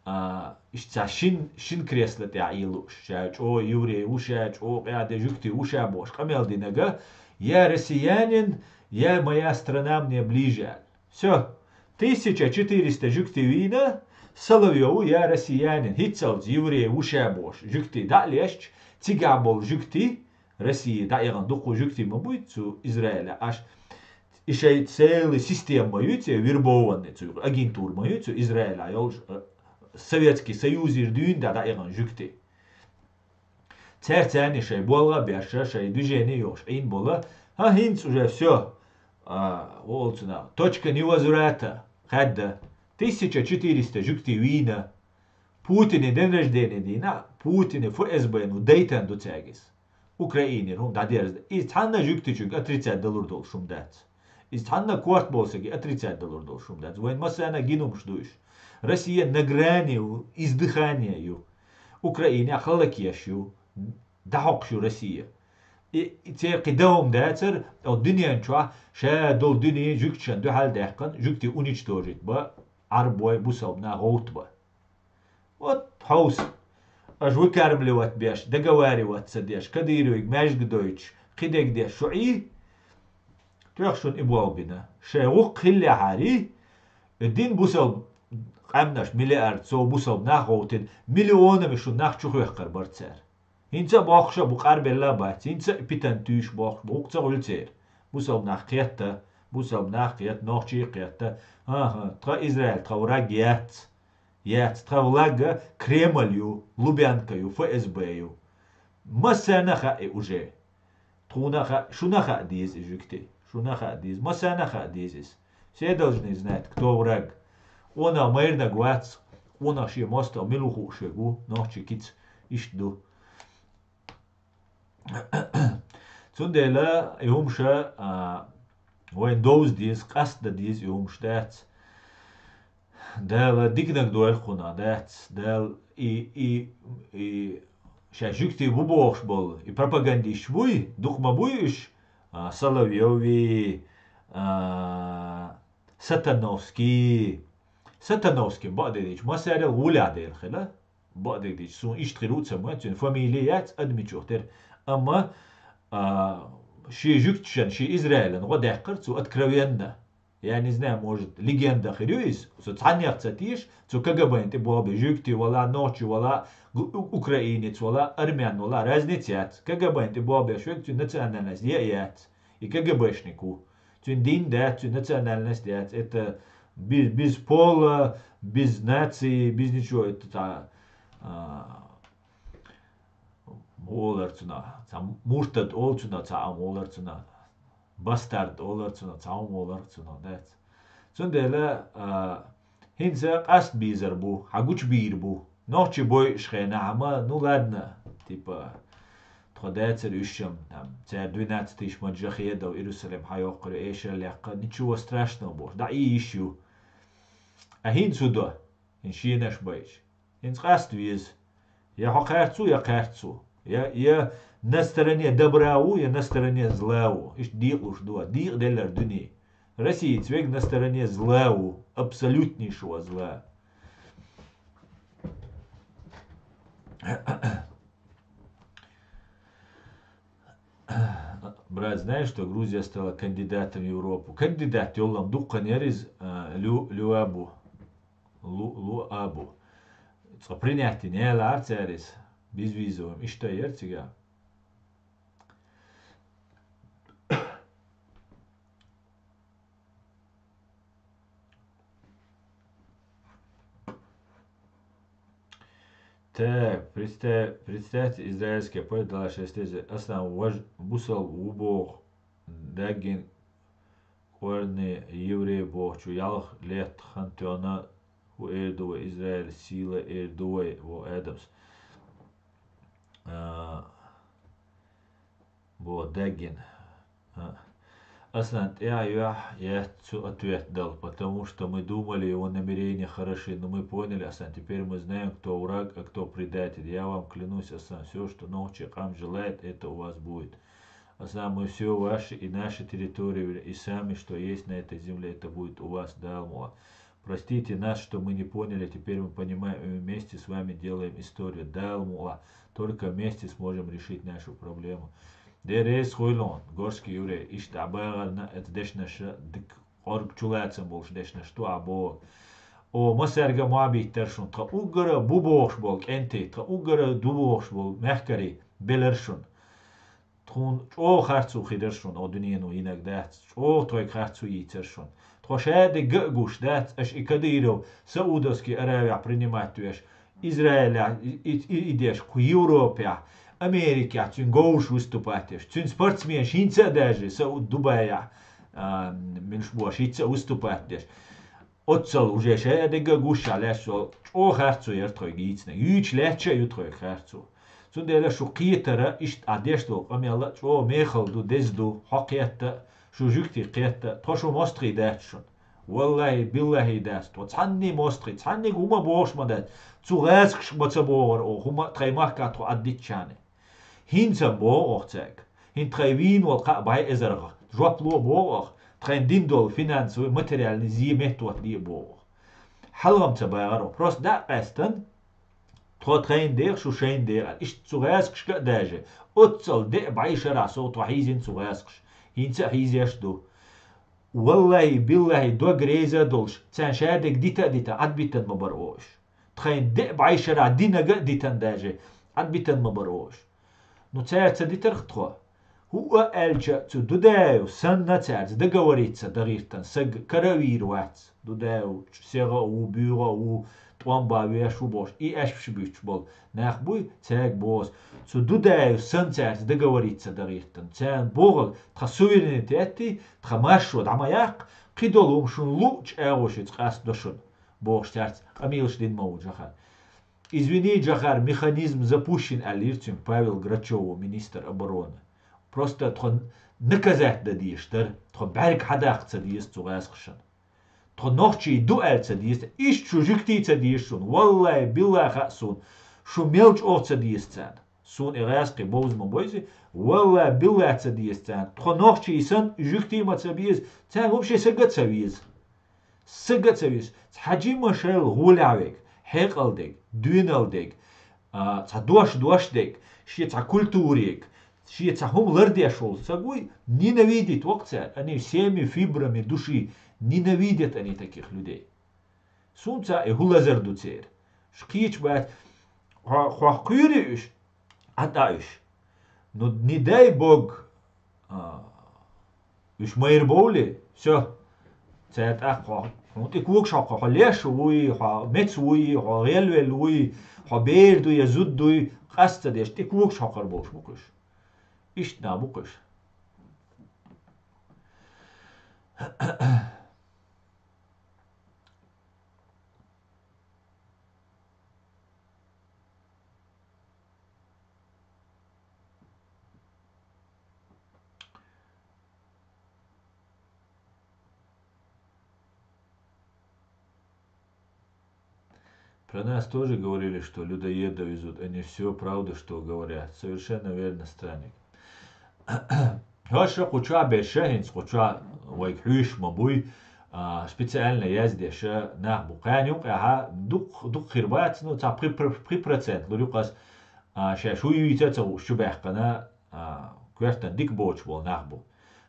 а, иштта цхьа шин, шин кресло тӀехь ийла лууш, ша чӀогӀа еврей ву, ша чӀогӀа къаьхьа де жуьгтий ву ша бохуш къамел динарг, я россиянин, я моя страна мне ближе аьлла. Всё. Тысяча четыреста жуьгтий вийна, Соловьев, я россиянин, хӀинццалц еврей ву ша бохуш, жуьгтий дӀа а лешча, цигахь болу жуьгтий, Россия дӀаэгӀна дуккха жуьгтий ма буй цу Израиле Ӏаш. И шайн целый система ма ю цу вербованный, цу агентура ма ю цу Израиле йолуш, э, Советский Союзера дуьйна дӀа дӀаэгӀна жуьгтий. Цаьрца царна шайн болх а беш, шайн движение а йохуш Ӏийна болу. ХӀан, хӀинца уже всё, а, олу цунах, точка невозврата, хаьдда. Тысяча четыреста жуьгтий вийна. Путинан день рождения дийнахь, Путинан ФСБ-но дайтан ду цаьрга иза. Украинера хӀума дӀадерза. Иза цхьанна жуьгтичуьнга отрицать далур долуш хӀума дац. Иза цхьанна корта болу саги отрицать далур долуш хӀума дац. Вайн массарна гина хӀумаш ду уьш. Россия на грани издыхания ю. Украина халлакъеш ю. ДӀахьокхуш ю Россия. И, и церан кхин дан хӀума дацара, оцу дуьнен чохь ша долу дуьне жуьгташна дуьхьал даьккхина, жуьгтий уничтожить бан, Ӏарбой, бусалба нах гӀовттабан. Вот хьовса, аша выкармливать беш, договариваться деш, Кадыровга маьждиг дойтуш, кхидерг деш шу Ӏий? Тоьхна шуна и болх бина. Шайн гӀуллакх хиллехьара, и дин бусалба къаьмнаш миллиард сов бусалба нах гӀовттина, миллионами шун нах чухоьхкур бара цара. ХӀинца а боккхуш а бу, къарбелла а бац, хӀинца а питана туьйсуш боккхуш бу, хӀокху ца хуьлу церан. Бусалба нах кхетта, бусалба нах кхетта, нохчий а кхетта. ХӀан-хӀа, тхан Израиль тхан враг яц. Яц, тхан враг Кремль ю, Лубянка ю, ФСБ ю. Массарна а хаьа и уже. Тхуна а хаьа, шуна а хаьа деза и жуьгти. Шуна а хаьа деза, массарна а хаьа деза иза. Все должны знать, кто враг. Къонах майранаг вац, къонах шен мостагӀа мила ву хууш верг ву, нохчий кица иштта ду. Цундела и хӀумаш, а, вайна довза деза, къастдан деза и хӀумаш дац. Дала диканиг дойла кхунах дац. Дала и, и, и шаьш жуьгтий бу бохуш болу, и пропагандисташ буй, дукха ма буй уьш, а, Соловьёви, а, Сатановский. Сатановский, бакъдерг дийцича, массарел гӀолехь дера хила. Бакъдерг дийцича, суна иштта хир ву а ца моьтту, цуьнан фамили яц, адамийн чух тера. Амма, а, шен жуьгташна, шен Израилан гӀо даьккхира цо откровенно. Я не знаю, может, легенда хир ю иза, со цхьаннех ца теша, цу КГБ-н тӀе болх беш жуьгти вала, нохчи вала, гу-, у-, украинец вала, армян вала, разница яц. КГБ-н тӀе болх беш верг, цуьнан национальность я а яц. И КГБшник ву. Цуьнан дин дац, цуьнан национальность дац. Это без, без пола, без нации, без ничего. Это цхьа, а, олар цунах, цхьа муртад олу цунах, цхьа ам олар цунах, бастард олар цунах, цхьа ам олар цунах, дац. Цундела, а, хӀинца къаст бийзар бу, хьан гучубийр бу. Нохчий бойуш хенахь ма, ну ладно, типа, тхо дацара уьш-м, там, цара двенадцать тысяч маджахедов Иерусалим хьайоккхура, эшар лекха, ничего страшного бохуш, дӀа и йиш ю. А хӀинца хӀун до? ХӀинца шенаш байча. ХӀинца къаста веза. Я хьо кхаьрца ву, я кхаьрца ву. Я, я на стороне добра ву, я на стороне зла ву. Иштта декъалуш ду, декъаделлара дуьне. Россица верг на стороне зла ву, абсолютнейшего зла. Брат, знаешь, что Грузия стала кандидатом в Европу? Кандидат йоллам дуккха яр иза, а, лю-, лю абу. Лу-, лу абу. Цкъа принять йина ялахьара цара иза. Безвизовым иштта яр цига. Так, представь, представьте, израильская полиция дала шесть тысяч. Аслан, вож бусал ву боху, даггин кӀорни еврей бохучу ялх летта хан тоьхна, хӀу эр ду вай, Израиль сила эр ду вай, боху Адамс. А, боху даггин. А. Аслан, тӀаьхьа юьхь яц цу ответ дала, потому что мы думали, его намерения хороши, но мы поняли, Аслан, теперь мы знаем, кто враг, а кто предатель. Я вам клянусь, Аслан, все, что нохчий къам желает, это у вас будет. Аслан, мы все ваши и наши территории, и сами, что есть на этой земле, это будет у вас, Дала мукъ лахь. Простите нас, что мы не поняли, теперь мы понимаем, и мы вместе с вами делаем историю, Дала мукъ лахь. Только вместе сможем решить нашу проблему. Деррис хуйлун, горский еврей, иштта дӀа багӀарна, эта дешнаша дика къорг чулацам болуш дешнаш ду а боху. О, масаьрга а ма биттара шуна, тхан уггара бу бохуш болу кӀентий, тхан уггара ду бохуш болу мехкарий белара шуна. Тхуна чӀогӀа харцо хирара шуна, о дуьнено йинарг дац, чӀогӀа тхойга харцо йийцара шуна. Тхо шадерг а гуш дац, аша и Кадыров Саудовский Аравияхь принимать веш, Израилехь и, и, и, и деш, кху Европехь, Америкехь цуьнан говш выступать деш. Цуьнан спортсменаш хӀинца а даже Сауд Дубайехь, а, муьлш бу шица а выступать деш. Оццал уже шадерг а гуш а лаьцна, чӀогӀа харцо яра тхойга йийцинарг. Юьйцуш лаьтташ а ю тхойга харцо. Цундела шу кхетара, иштта а деш долу къамел а чӀогӀа мехала ду, деза ду, хьо кхетта а, шу жуьгтий кхетта а, тхо шу мостагӀий дац шуна. Валлахьи, биллахьи дац, тхо цхьанний мостагӀий, цхьанниг хӀума бохуш ма дац, цу гӀазкхашка ма ца бохура оха хӀума тхайн махкахь тхо Ӏаддитчарна. ХӀинца боху оха цаьрга. ХӀинца тхайн вийна волу кхаъ бӀе эзаргӀа жоп ло боху оха, тхайн дина долу финансовый, материальный зе меттахӀоттаде а боху оха. ХьалгӀам ца багӀар оха. Просто дӀа а къаьстина, тхо тхайна деха, шу шайна деха аьлла. Иштта цу гӀаскхашка а даже, оццул деа бӀе шарахь сов тхо хьийзина цу гӀаскхаша. ХӀинца а хьийзеш ду. Валлахьи, биллахьи, дог реза а долуш, царна шадерг дита а дита, Ӏадбитан ма бара оха уьш. Тхайна деа бӀе шарахь динарг а дитина даже, Ӏадбитан ма бара оха уьш. Ну, цара ца дитарх тхо. ХӀуъа аьлча, цу Дудаев санна цаьрца договориться дан гӀиртина саг кара а вийр вац. Дудаев сегӀа а ву, буьйгӀа а ву, тӀом бан веш ву бохуш, и аьшпаш буьттуш болу нах буй, цаьрга боху ас. Цу Дудаев санна цаьрца договориться дан гӀиртина. Царна бохург, тхан суверенитетий, тхан маршо дӀа ма яккха, кхидолу хӀума шуна луъучу агӀошца къастадо шуна, бохуш цаьрца къамелаш дина ма ву Джохар. Извини, Джохар, механизм запущен, аьллера цуьнга Павел Грачеву, министр обороны. Просто тхо наказать дан дезаш дара, тхо бӀаьрг хьадаккха ца деза цу гӀаскхашна. Тхо нохчий ду аьлла ца деза, иштта шу жуьгтий ца деза шуна, валлахьи, биллахьи хаьа суна, шу мел чӀогӀа ца деза царна. Суна и гӀаскхий бовза ма бойзий, валлахьи, биллахьи ца деза царна. Тхо нохчий санна, жуьгтий ма ца беза, царна вообще сага а ца веза. Сага а ца веза. Цхьа жимма шайла гӀолехь верг, хьекъал дерг, доьналла дерг, а, цхьа дош-дош дерг, шен цхьа культурерг, шен цхьа хӀума лардеш волу саг вуй, ненавидеть воккху цара, они всеми фибрами души ненавидят они таких людей. Суна ца и хӀун лазар ду церан? Шу кхеча бац, хьо-, хьох кхуьйри уьш, ӀатӀа уьш. Ну, не дай бог, а, уьш майра бовлий, всё. Цара тӀаккха хьо, хьуна тӀе когаш хьокхур, хьо леш вуй, хьо меца вуй, хьо гӀелвелла вуй, хьо бер дуй я зуда дуй, къаста ца деш, тӀе когаш хьокхур болуш бу-кх уьш. Иштта нах бу-кх уьш. Про нас тоже говорили, что людоедов везут. А не всё правда, что говорят. Совершенно верно, странник. Хьоьша кху чохь берш а, хӀинца кху чохь вайга хьуьйсуш ма буй, а, специально яздеш а нах бу. Кхаьна юкъехь дукх-, дукха хир бац, ну, цхьа пхи-, пхи-, пхи процент лур ю-кх ас, а, шаьш хӀун юьйцу а ца хууш чубаьккхина, а, коьртана дика боцуш болу нах бу.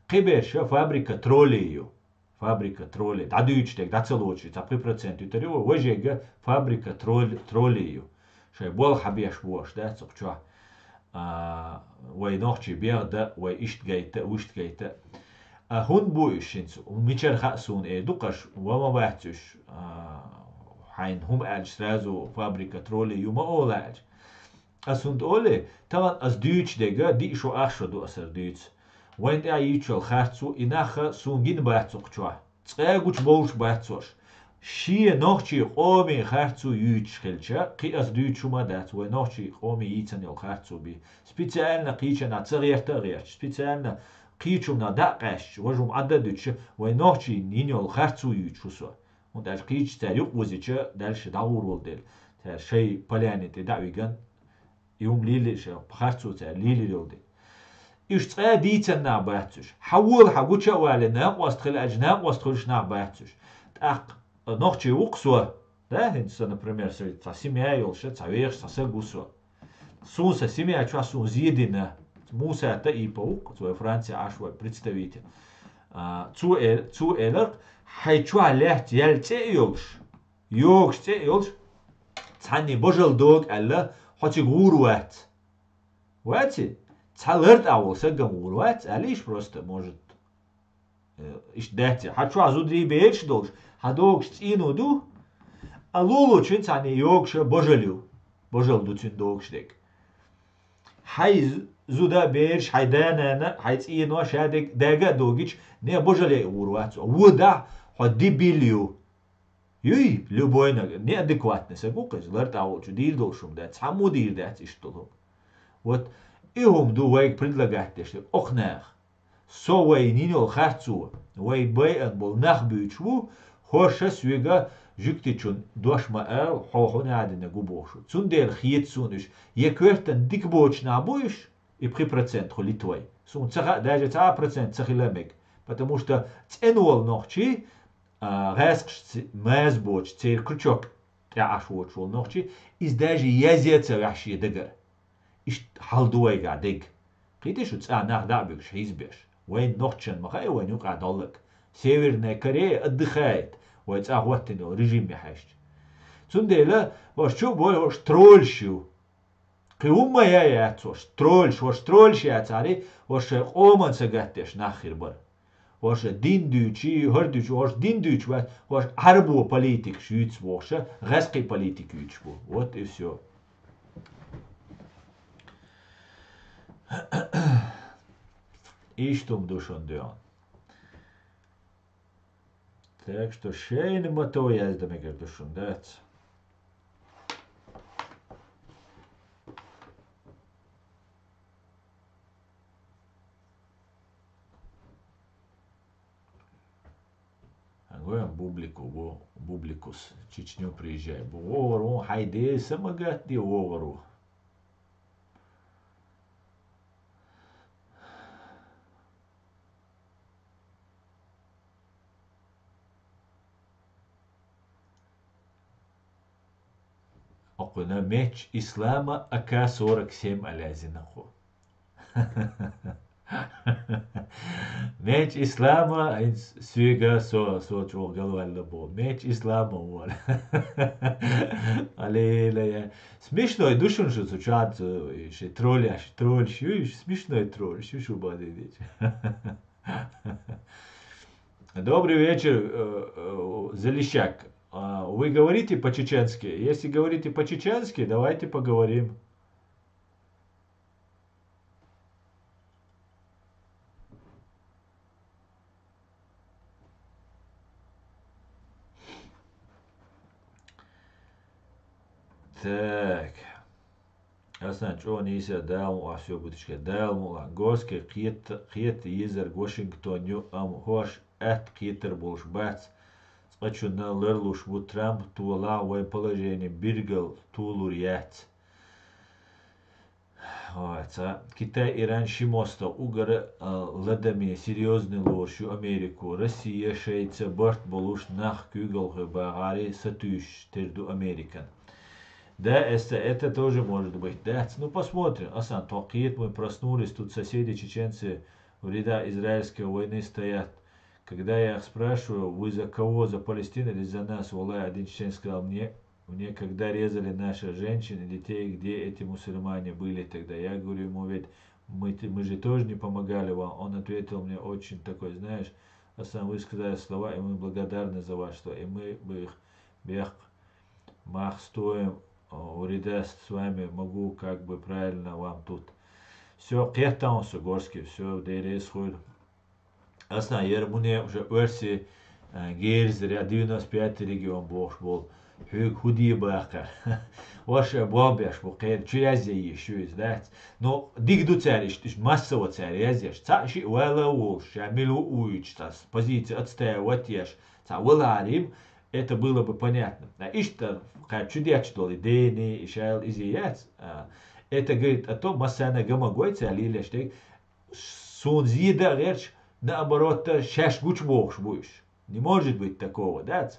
Кхин берш а фабрика троллей ю. Фабрика троллей. ДӀадуьйцуш дерг дӀа ца лоцуш, цхьа пхи процент юьтур ю, важега фабрика тролль-, троллей ю. Шайн болх хьабеш бохуш дац цу чохь. А, вай нохчий бегӀ дан, вай иштта гайта, вуьшта гайта. А хӀунда бу уьш хӀинца? Мичара хаьа суна эр ду-кх аш, ван ма вац уьш, а, хьайна хӀума аьлча, сразу фабрика троллей ю ма олу аьлча. Ас хӀунда олий, тахана ас дуьйцуш дерг диъ шо, ах шо ду ас хӀара дуьйцу. Вайна тӀехь йийцуш йолу харцо, и нах а суна гина бац цу чохь. Цкъа а гучубовлуш бац уьш. Шен нохчийн къоман харцо юьйцуш хилча, кхин ас дуьйцуш хӀума а дац, вай нохчийн къоман йийцина йолу харцо бен. Специально кхечанхьа ца гӀерта а гӀерташ, специально кхечунна дӀа а къаьсташ, важа хӀума Ӏадда а дуьтуш, вай нохчийн йина йолу харцо юьйцуш ву со. ХӀунда аьлча кхечанхьа цара юкъа вузича, дальше дӀагӀур волу дела, цара шайн поляне тӀе дӀа а вигна, и хӀума лелийча, харцо цара лелийр йолу дела. Уьш цкъа а дийцина нах бац уьш. Хьан вола, хьан гуча а валий, накъост хила аьлча, накъост хуьлуш нах бац уьш. ТӀаккха нохчи ву-кх со, да, хӀинца со, например, со цхьа семья йолуш, цхьа вехаш, цхьа саг ву со. Суна сан семья чохь суна зе дина, Муса Таипов ву-кх, цо вай Францехь Ӏаш вай представитель. А, цо э-, цо элира-кх, хьайн чохь лаьцна яьлла цӀе а йолуш, йогуш цӀе а йолуш, цхьанне божал догу аьлла, хьо цига гӀур вац. Вац и? Цхьа лартӀахь волу сагам гӀур вац, аьллийша просто, может. Э, иштта дац и. Хьан чохь зудий, бераш долуш, хьан догуш цӀено ду? А лулучун цхьанне йогуш божал ю. Божал ду цуьнан догуш дерг. Хьайн з-, зуда, бераш, хьайн да-нана, хьайн цӀено, шадерг дага а догича, не божале а гӀур вац. Вон дахь, хьо дебил ю. Юй, любой наг-, неадекватный саг ву-кх иза, лартӀахь волчу дийр долуш хӀума дац, цхьаммо дийр дац иштта долу. Вот и хӀума ду вайга предлагать деш дерг, окху наха. Со вайна йина йолу харцо, вай байъина болу нах буьйцуш ву, хӀорша соьга жуьгтичун дош ма ала, хьо хӀун а дина гу бохуш ву. Цундела хета суна уьш, я коьртана дика боцуш нах бу уьш, и пхи процент хӀу Литвай. Суна ца хаьа, даже цхьа процент ца хила мега. Потому что цӀена волу нохчий, а, гӀаскхашца маза боцуш, церан крючок тӀехь Ӏаш воцуш волу нохчий, иза даже язъе а ца ваьхьа шен дагара. Иштта хьал ду вайгахь дерг. Кхетий шу, цӀа нах дӀа а буьгуш, хьийзабеш. Вайн нохчашна ма хаьа вайн юкъахь долларг. Северная Корея отдыхает, вай цӀа хӀоттийна йолу режиме хьаьжча. Цундела, хӀорш чу а бой, хӀорш троллаш ю. Кхин хӀумма а яц хӀорш, троллаш, хӀорш троллаш яцахьара, хӀорш шайн къоман сагатдеш нах хир бара. ХӀорш дин дуьйцу, хӀара дуьйцу, хӀорш дин дуьйцуш бац, хӀорш Ӏарбо политикаш юьйцу бохуш, гӀаскхийн политика юьйцуш бу. Вот и всё. Иштта хӀума ду шуна дуьхьал. Так что шайна ма-тов яздан мегар ду шуна, дац? Ангоем бублику бу, бубликус, Чечню приезжай. Бу, вогӀур ву, хьайн деза са ма гатде вогӀур ву. Окхуьнан меч Ислама А К сорок семь алязина кху. Меч Ислама, хӀинца соьга со, со чӀогӀа галваьлла боху. Меч Ислама вон. Аллилуйя. Я. Смешной ду шуна шу цу чат, э, ши тролльяш, тролльш ю, смешной тролльш ю шу бадидич. Добрый вечер, э, э, Залищак. А, вы говорите по-чеченски? Если говорите по-чеченски, давайте поговорим. Так. Асан чӀогӀа нийса, Дала мукъ лахь, всё будет шикарно. Дала мукъ лахь. Горский кхета, кхета езарг Вашингтон ю, амма хӀорш атта кхетар болуш бац. Цкъачунна ларлуш бу Трамп, толахь вайн положение биргал толур яц. Ой, ца. Китай, Иран ши мостагӀа угара, а, ладаме серьёзный лоруш ю Америко. Россия шайца барт болуш нах куьйгалхой багӀаре сатуьйсуш тера ду Американ. Да, это, это тоже может быть, да? Ну, посмотрим. Асан тхо кхета, мы проснулись, тут соседи чеченцы в рядах израильской войны стоят. Когда я их спрашиваю, вы за кого, за Палестину или за нас? Валлахи, один чеченец сказал мне, мне, когда резали наших женщин и детей, где эти мусульмане были тогда? Я говорю ему, ведь мы, т- мы же тоже не помогали вам. Он ответил мне очень такой, знаешь, Асан, вы сказали слова, и мы благодарны за ваши слова, и мы бы их бех мах стоим, а, у Рида с вами могу, как бы правильно вам тут. Все, кхетта аса, Горский, все, дерес хуйр. Асан, ер муне уже версии, а, герзаря девяносто пятый регион бохуш болу. Хьоьга хӀун де баккхар? Ваша болх беш бу, кхера чу язъе йиш ю иза, дац? Ну, дика ду цара иштта, иштта массово цара язъеш. Цхьаъ шиъ вала а волуш, ша мила ву а вуьйцуш, цхьа позиция отстаивать еш, цхьа валарим, это было бы понятно. А иштта кхаьччу детташ долу и дени, и шайл изи яц. А, это говорит о том, массарна гамагой цара лелаш дерг, суна зеда а гӀерташ, наоборот, шаьш гучубохуш бу уьш. Не может быть такого, дац?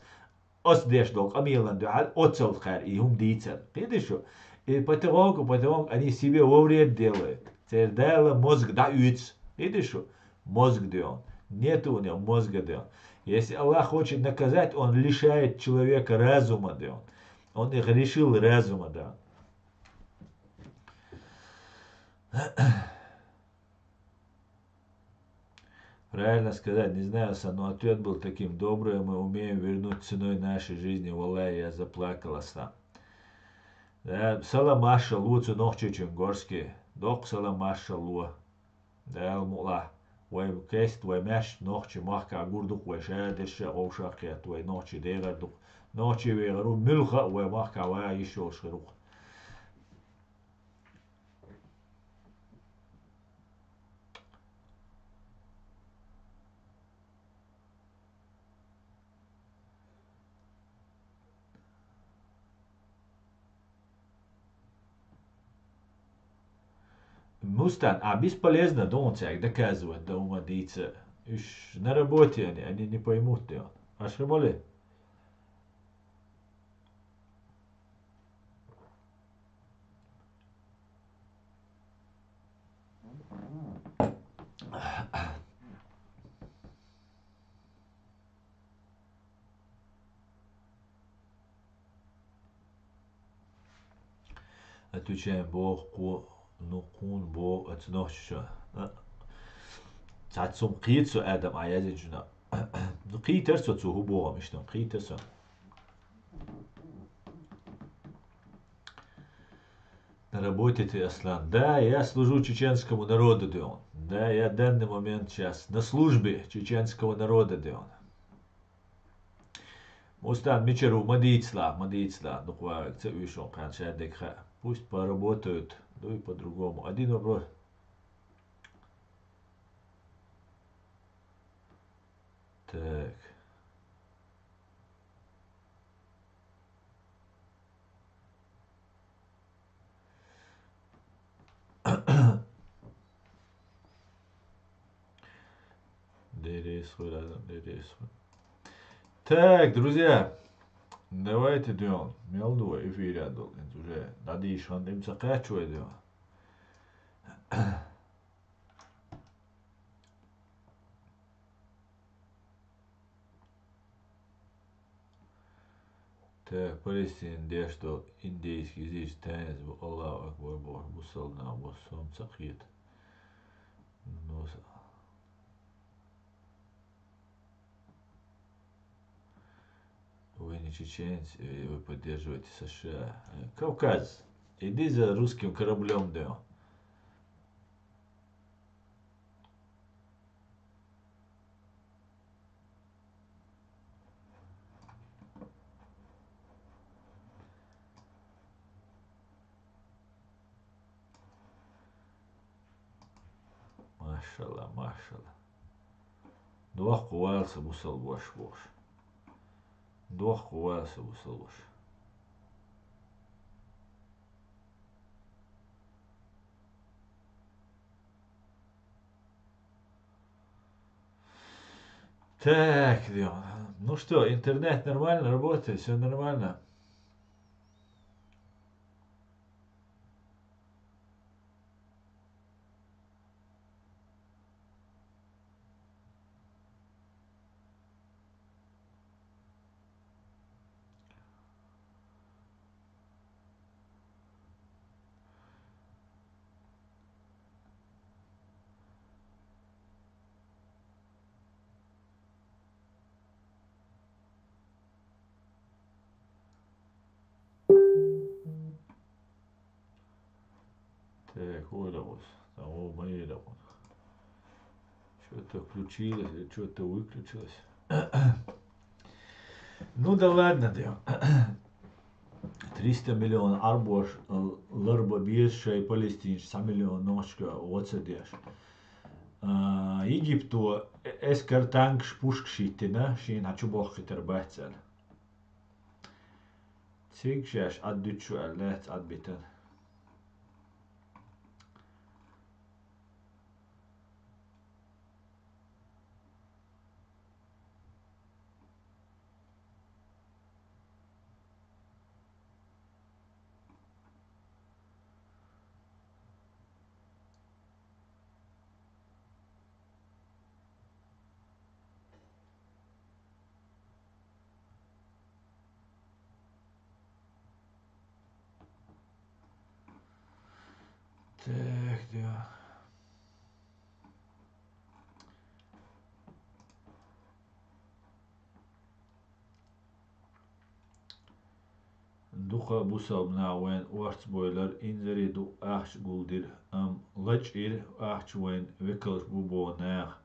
Ас деш долу къамелан дуьхьал оццал кхаьра и хӀума дийцар. Кхетий шу? И потихоньку, потихоньку они себе во вред делают. Церан Дала мозга дӀаоьцу. Кхетий шу? Мозг ден. Нету у него мозга ден. Если Аллах хочет наказать, он лишает человека разума ден. Он их лишил разума, да. Правильно сказать, не знаю, Сан, но ответ был таким: доброе мы умеем вернуть ценой нашей жизни. Валлай, я заплакал, Сан. Да, салам маршалла цу нохчичун, Горский. Доккха салам маршалла. Дала мукъ лахь. Вай кест, вай маьршачу нохчи махкахь гур ду-кх вай, ша дерш а, вовшах а кхетта, вай нохчи дегӀар ду-кх. Нохчи вегӀар ву, муьлхха а вай махкахь ваха йиш йолуш хир ву-кх. Мустан, а бесполезно, дон цаьрга доказывать дан хӀума дийца. Уж на работе они, они не поймут, дон. Аш хи боле? Отвечаем, боху, кхо, ну, кхунна боху, оцу нохчаша. А, цхьацца хӀума кхета со, Адам, а язйинчунна. Ну, кхийтар со цо хӀун боху, иштта кхийтар со. На работе ты, Аслан. Да, я служу чеченскому народу, дон. Да, я данный момент сейчас на службе чеченского народа, дон. Мустан, мичара ву, ма дийцалахь, ма дийцалахь, дукха вагӀиг ца уьйшун кхаьна шадерг хаьа. Пусть поработают, дуй по-другому. Один вопрос. Так. Деррис хуьлу, деррис хуьлу. Так, друзья, давайте, дон, мел ду вай эфире долу, хӀинца уже дӀадийша хан тӀе ца кхаьчча вай, дон. Так, Палестина деш долу индейский языческий танец бу, Аллаху Акбар бохуш, бусалба нах бу, со-м ца кхета. Ну, с-, вы не чеченец, э, вы поддерживаете С Ш А. Э, Кавказ, иди за русским кораблём, дон. Машалла, машалла. Дохко вала сан бусалба ваша бохуш. Дохко вала сан бусалба ваша. Так, Леон. Ну что, интернет нормально работает, все нормально? Так, ой, да вот, там, о, мои, да вот. Что-то включилось, или что-то выключилось. Ну да ладно, да. Триста миллион Ӏарбош, э, ларба беза шайн Палестинаш цхьа миллион нохчашка гӀо ца деш. А, Египто э-, эскар танкаш, пушкаш хӀиттина, шена чу боххуьйтур бац аьлла. Цига шаьш Ӏад дуьтуш ву аьлла лаьцна Ӏад битина. Так, да. Дукха бусалба наха вайн орца бойлар, инзаре ду ахча гулдира, амма лачкъийра ахча вайн векалш бу боху наха.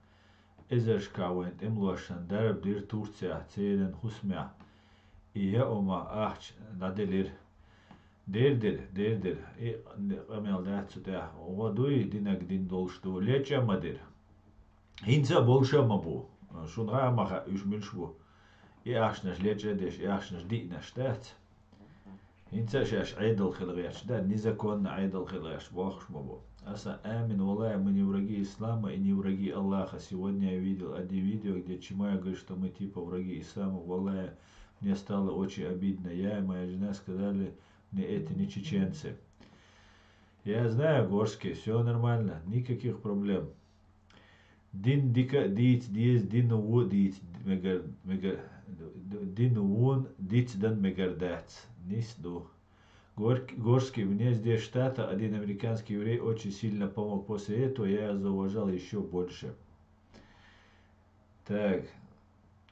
Эзаршкахь вайн тӀемалошна дарба дира Турцехь, церан хӀусамехь. И яа ма ахча дӀаделира. Дер дира, дер дира. И къамел дац цу тӀехь. ГӀо дуй, динаг дин долуш ду. Лечкъа а ма дира. ХӀинца а болуш а ма бу. Шуна хаа а ма хаьа, уьш муьлш бу. И ахчанаш лечкъа а деш, и ахчанаш диънаш дац. ХӀинца а шаьш Ӏедал хила гӀерташ, да, незаконно Ӏедал хила гӀерташ бохуш ма бу. Аса амин, валлахи, мы не враги ислама и не враги Аллаха. Сегодня я видел одни видео, где Чимаев говорит, что мы типа враги ислама. Валлахи, мне стало очень обидно. Я и моя жена сказали, мне это не чеченцы. Я знаю, Горский, все нормально, никаких проблем. Дин дика дийца деза, дин вон дийца мегар, мегар, дин вон дицдан мегар дац. Нис ду. Горк-, Горский, мне здесь, в Штатах, один американский еврей очень сильно помог. После этого я его зауважал еще больше. Так.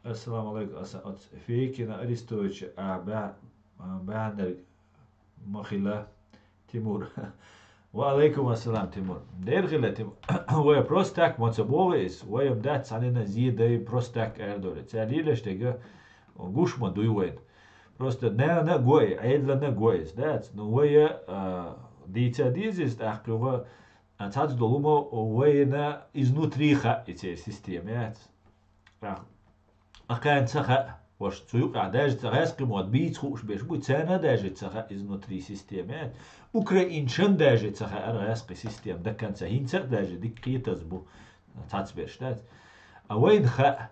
Ассаламу алейкум, Аса-, от Фейкина Арестовича, а, ба-, а, баьннар ма хила, Тимур. Ва алейкум ассалам, Тимур. Дер хила, Тимур. Вай просто так ма ца боху иза. Вай ам дац, цхьанна зе дай просто так аьрдора. Ца лелаш дега гуш ма дуй вайн. Просто нана гой, Ӏедалана гой иза, дац. Ну, вай, а, дийца деза иза, тӀаккха юха, а, цхьацца долу ма вайна изнутри хаьа и церан система, яц. ТӀаккха а кхаьнна ца хаьа, ваша, цу юкъахь даже ца гӀаьскхи мотт бийца хууш берш бу, царна даже ца хаьа изнутри система. Украинчан даже ца хаьара гӀаьскхи система, дакканца хӀинца а даже дика кхетаза бу, цхьацца берш дац. А вайна хаьа,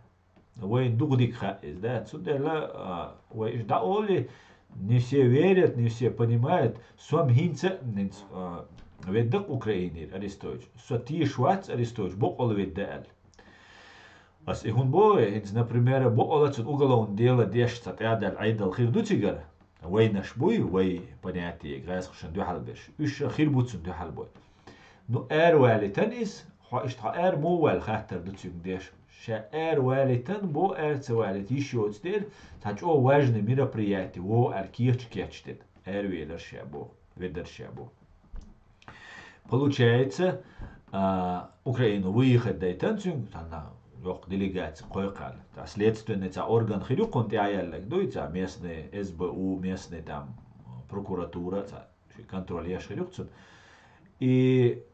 вайна дукха дика хаьа иза, да? Цундела, а, вай иштта дӀаолий, не все верят, не все понимают, со-м хӀинца а, хӀинца, а, веддакъ Украинера, Арестович. Со тешаш вац, Арестович, боккъала ведда аьлла. Ас и хӀунда боху, хӀинца, например, бокъала цунна уголовное дело деш цхьа тӀаьхьадаьлла Ӏедал хир ду цигара? Вайнаш буй, вай понятие, гӀаьскхашна дуьхьал берш. Уьш ша хир бу цунна дуьхьал бой. Ну, ара валийтан иза, хьо иштта хьо ара муха ваьлла хаттар ду цуьнга деш. Ша ара валийтан бо, ара ца валийта йиш йоцу дела, цхьа чӀогӀа важный мероприятие, вогӀу аьлла кехат кечдина. Ара велар ша бо, ведар ша бо. Получается, а, Украину выехать дайтан цуьнга, цхьана йоккха делегаци кхойкхарна. Цхьа следственный цхьа орган хир ю кхунна тӀаьхьа яьлларг дуй, цхьа местный С Б У, местный там прокуратура, цхьа ши контроль еш хир ю цунна. И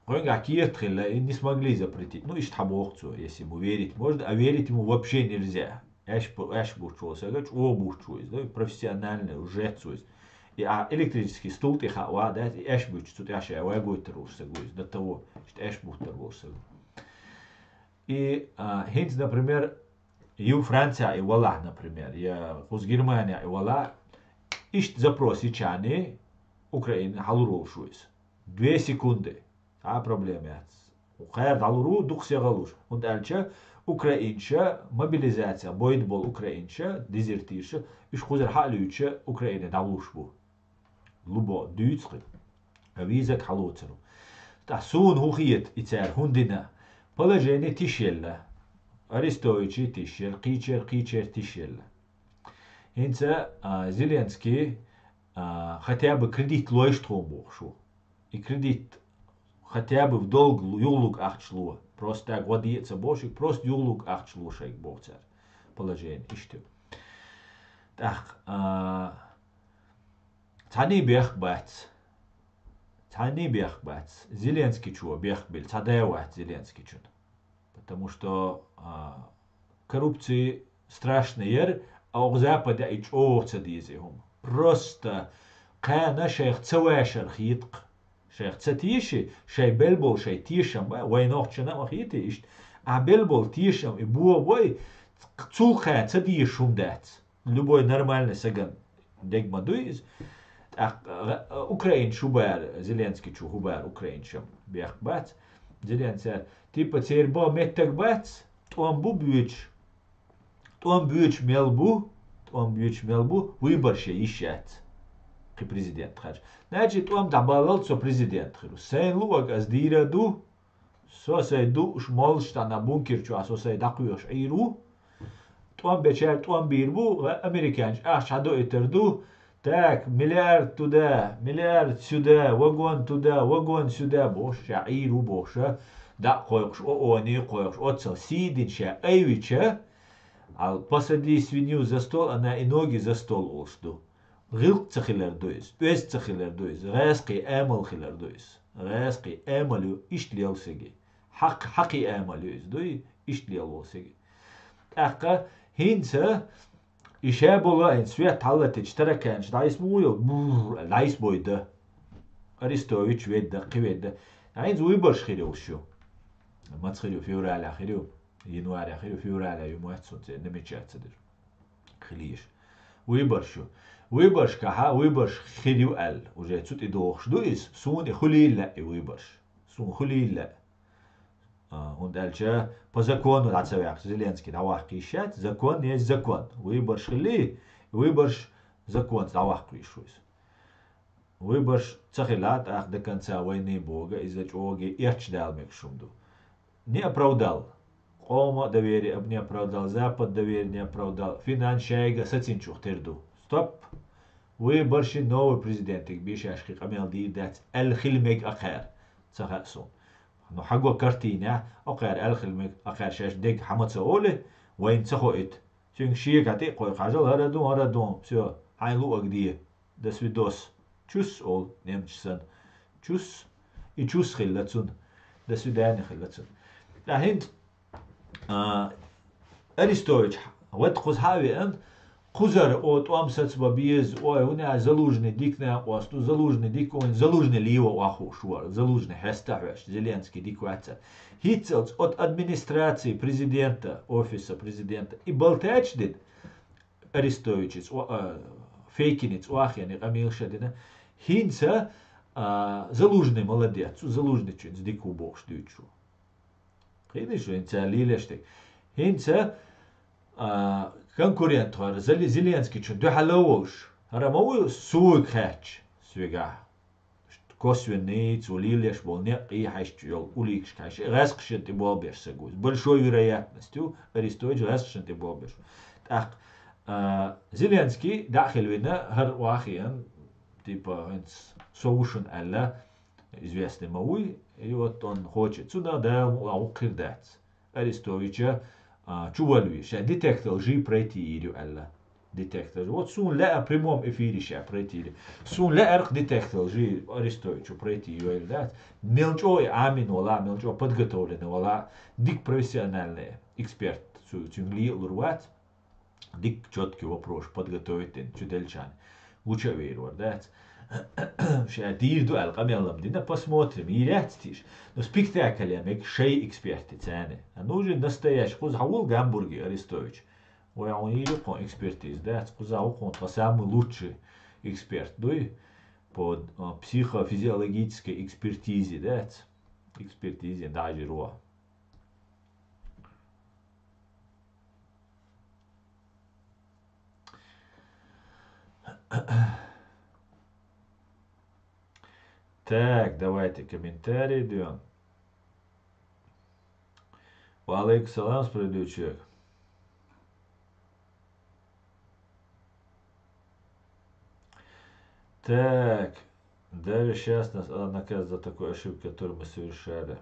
кхуьнгахь кехат хилла, и не смогли запретить. Ну, иштта хьан боху цо, если ему верить можно, а верить ему вообще нельзя. Аьш бу-, аьш буьттуш волу сага, чӀогӀа буьттуш ву иза, да, профессиональный, уже цо иза. И а электрический стул тӀе хаа ван дац, и аьш буьттуш цу тӀехь ша вай гойтар волуш сага ву иза, до того, иштта аьш буьттур волуш сага. И, а, хӀинца, например, ю Франция и валахь, например, я кхуза Германия и валахь, иштта запрос йича хьани Украина хьалур волуш ву иза. Две секунды. Цхьа а проблема яц. Кхара дӀалур ву, дукха сехьа луш. ХӀунда аьлча украинча мобилизация бойда болу украинча, дезертирша, уьш кхузара хьа а луьйча, Украине дӀалуш бу. Лубо дуьйцу кхин. А визаг хьалоцар ву. ТӀаккха суна хӀун хета и цара хӀунда дина? Положение тиша елла. Арестовичи тиша елла, кхечеран, кхечеран тиша елла. ХӀинца, а, Зеленский, а, хотя бы кредит лойша тхуна бохуш ву. И кредит хотя бы в долг лу-, юхалург ахча ло. Просто так гӀо де а ца бохуш, и просто юхалург ахча ло шайга боху цара. Положение иштта ю. ТӀаккха, а, цхьанний бехк бац. Цхьанний бехк бац. Зеленскийчо бехк била. Цхьа да вац Зеленскийчун. Потому что, а, коррупция страшная яра, а оха Западе и чӀогӀа ца деза и хӀума. Просто кхана шайх ца вашар хетакх. Шайх ца теши, шай бел болу шай тешам, вай нохчана а ма хетий иштта. А бел болу тешам и бо бой, цул кхана ца дезаш хӀума дац. Любой нормальный саган дег ма дуй иза. ТӀаккха, э, украинчу хӀу бара, Зеленскийчу хӀу бара украинчам бехк бац. Зеленскийс, типа, церан бо меттаг бац, тӀом бу буьйцуш. ТӀом буьйцуш мел бу, тӀом буьйцуш мел бу, выбор шен йиш яц. Кхин президент хача. Значит, тӀом дӀабаллал со президент хир ву. Сайн луъаг ас дийр а ду, со сайн дууш, моллуш цхьана бункер чохь со сайн дӀакхоьхуш Ӏийр ву. ТӀом бечара тӀом бийр бу, американчу ахча хьадоуьйтур ду. Так, миллиард туда, миллиард сюда, вагон туда, вагон сюда, бохуш, ша Ӏийр ву бохуша, дӀа а кхойкхуш, о, они а кхойкхуш, оццал сий дина ша айвича, ал посади свинью за стол, она и ноги за стол олуш ду. ГӀиллакх ца хилар ду иза, оьзда ца хилар ду иза, гӀаьскхий амал хилар ду иза. ГӀаьскхий амал ю, иштта лела сиги. Хьакх-, хьакхий амал ю иза, дуй, иштта лела волу сиги. ТӀаккха хӀинца и ша болу а хӀинца свет хьаллатича тараканча дӀайса муха йо, бурр, дӀайса бойда. Арестович ведда, кхин ведда. ХӀинца выбораш хир йолуш ю. Маца хир ю, февралехь хир ю, январехь хир ю, февралехь ю моьтту суна, церан намечаться дира. Хилийша. Выбораш ю. Выборашкахьа, выбораш хир ю аьлла, уже цу тӀе дохуш ду иза, суна и хуьлийла лаьа и выбораш. Суна хуьлийла лаьа. А, хӀунда аьлча по закону дӀа ца ваьккхича, Зеленский дӀаваккха йиш яц, закон есть закон. Выбораш хилий, выбораш законца дӀаваккха йиш ву иза. Выбораш ца хилахь, тӀаккха до конца войны боху иза чӀогӀа эрча дала мегаш хӀума ду. Не оправдал. Къоман доверие не оправдал, Запад доверие не оправдал, финанс шайга сацинчух тера ду. Стоп! Выбораш, новый президентиг бен шаьш кхин къамел дийр дац аьлла хила мега акхара. Ца хаьа суна. Ну, хьан го картинехь, акхара аьлла хила мега, акхара шаьш дега хьан ма ца олу, вайна ца хоуьйту. Цуьнга шега тӀе а кхойкху, хьажал, хӀара ду, хӀара ду, всё, хьайн луъаг де. До свидос. Чус олу немцаша санна. Чус. И чус хилла цунна. До свидания хилла цунна. Ткъа хӀинца, а, Арестович, ват кхуза хьа а веана, кхузара, о, тӀом сацабан беза, ой, вуьнехь Залужный дика накъост ву, Залужный дика ву, Залужный лийва охьахууш вара, Залужный хьеста а хьоьжуш, Зеленский дика вац. ХӀинццалц от администрации президента, офиса президента, и болтаьча дина, Арестовичаца, о, а, Фейкиница охьахиъна и къамелаш а дина. ХӀинца, а, Залужный молодец, цу Залужныйчуьнца дика ву бохуш дуьйцуш ву. Кхиънаш ву хӀинца лелаш дерг. ХӀинца, а, конкурент хӀара Зели-, Зеленскийчун дуьхьал а волуш, хӀара ма ву суйга хаьтташ, соьгахь. Косвенный, цо лелаш болу некъий хьаьжча йолу уликашка хьаьжча, гӀаьскхашна тӀе болх беш са гуз. Большой вероятность ю, Арестович гӀаьскхашна тӀе болх беш. ТӀаккха, а, Зеленский дӀа а хила вина, хӀара охьахиъна, типа, хӀинца со ву шуна аьлла, известный ма вуй, и вот он хочет. Цунах Дала мукъ лахь вукху хир дац. Арестовича, а, чу валаве, ша детектор лжи пройти йийр ю аьлла. Детектор. Вот суна лаьа прямом эфире ша пройти йийр ю. Суна лаьа-кх детектор лжи Арестовича пройти йойла дац. Мел чӀогӀа и Ӏамийна вала, мел чӀогӀа подготовленный вала, дика профессиональный эксперт цу-, цуьнга лиъалур вац. Дика чёткий вопрос подготовить дина, чу делчарна. Гуча а вийр вара, дац? Ша дийр ду аьлла къамел-м дина, посмотрим, йийр яц тиша. Но спектакль ян мега шай экспертица царна. А нужен настоящий, кхузахь ву-кх Гамбурге Арестович. Вай хьуна йийр ю кхуьнан экспертиза, дац? Кхузахь ву кхуьнан тхан самый лучший эксперт дуй по, а, психофизиологической экспертизе, дац? Экспертизе дӀахьажийр ву. Так, давайте комментарии даем. Ва алейкум салам, справедливый человек. Так, даже сейчас нас наказывают за такую ошибку, которую мы совершали.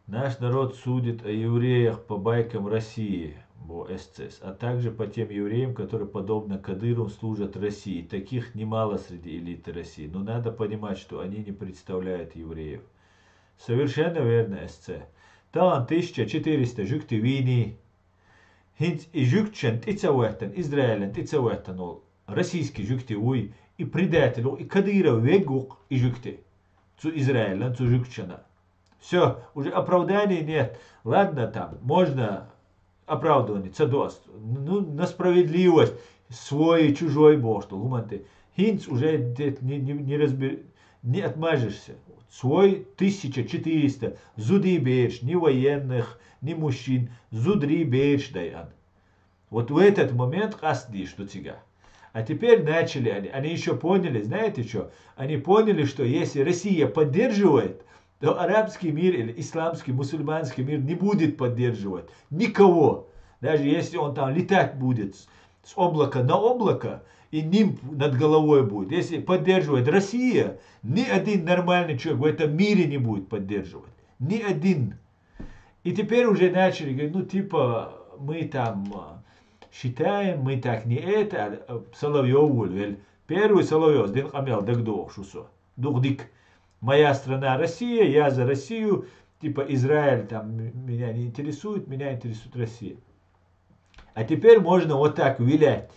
Наш народ судит о евреях по байкам России, бо эс цэ эс, а также по тем евреям, которые, подобно Кадыровым, служат России. И таких немало среди элиты России. Но надо понимать, что они не представляют евреев. Совершенно верно, эс цэ. Тахана тысяча четыреста жуьгти вийний. ХӀинца и жуьгташна тӀе ца хӀоьттина, Израилан тӀе ца хӀоьттина волу российский жуьгти вуй, и предатель ву, и Кадыров вег ву-кх и жуьгти. Цу Израилан, цу жуьгташна. Всё, уже оправданий нет. Ладно, там, можно оправдывание, ца дост. Ну, на справедливость, свой и чужой бохуш долу хӀуманна тӀе. ХӀинца уже де-, не, не, не разбер-, не отмажешься. Свой тысяча четыреста зудий бераш, ни военных, ни мужчин, зударий бераш дайан. Вот в этот момент къастадийш ду цигахь. А теперь начали они. Они ещё поняли, знаете что? Они поняли, что если Россия поддерживает, то арабский мир или исламский, мусульманский мир не будет поддерживать никого. Даже если он там летать будет с, с облака на облако, и нимб над головой будет. Если поддерживает Россия, ни один нормальный человек в этом мире не будет поддерживать. Ни один. И теперь уже начали говорить, ну, типа, мы там, э, считаем, мы так не это, а, э, Соловьёв волавелла. Первый Соловьёвс дина къамел дагадогӀуш ву со. Дукха дика. Моя страна Россия, я за Россию, типа, Израиль там м-, меня не интересует, меня интересует Россия. А теперь можно вот так вилять.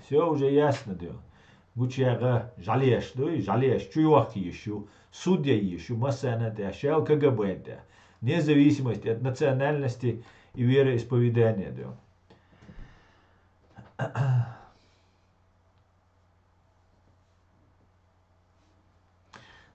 Всё уже ясно дело. Гучаева Жалеш, да, и Жалеш, чуйвахки ещё, судья ещё, массана тя, шел КГБ тя. Независимость от национальности и вероисповедания, да.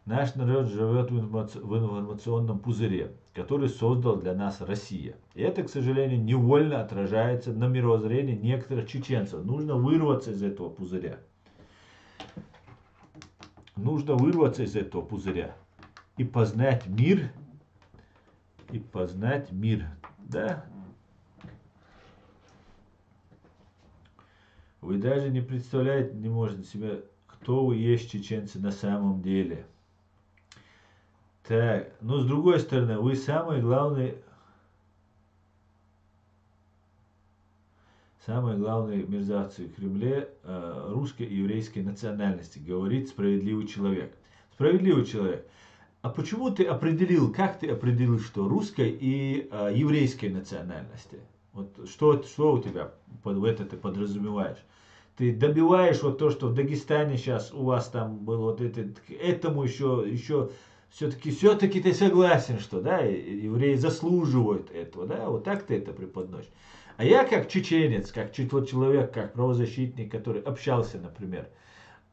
Наш народ живет в информационном пузыре, который создал для нас Россия. И это, к сожалению, невольно отражается на мировоззрении некоторых чеченцев. Нужно вырваться из этого пузыря. Нужно вырваться из этого пузыря и познать мир, и познать мир, да? Вы даже не представляете, не можете себе, кто вы есть, чеченцы, на самом деле. Так, но с другой стороны, вы самые главные, самые главные мерзавцы в Кремле, э, русской и еврейской национальности, говорит справедливый человек. Справедливый человек. А почему ты определил, как ты определил, что русской и э, еврейской национальности? Вот что, что у тебя под, в это ты подразумеваешь? Ты добиваешь вот то, что в Дагестане сейчас у вас там было вот это, к этому еще, еще все-таки, все-таки ты согласен, что, да, евреи заслуживают этого, да, вот так ты это преподносишь. А я как чеченец, как человек, как правозащитник, который общался, например,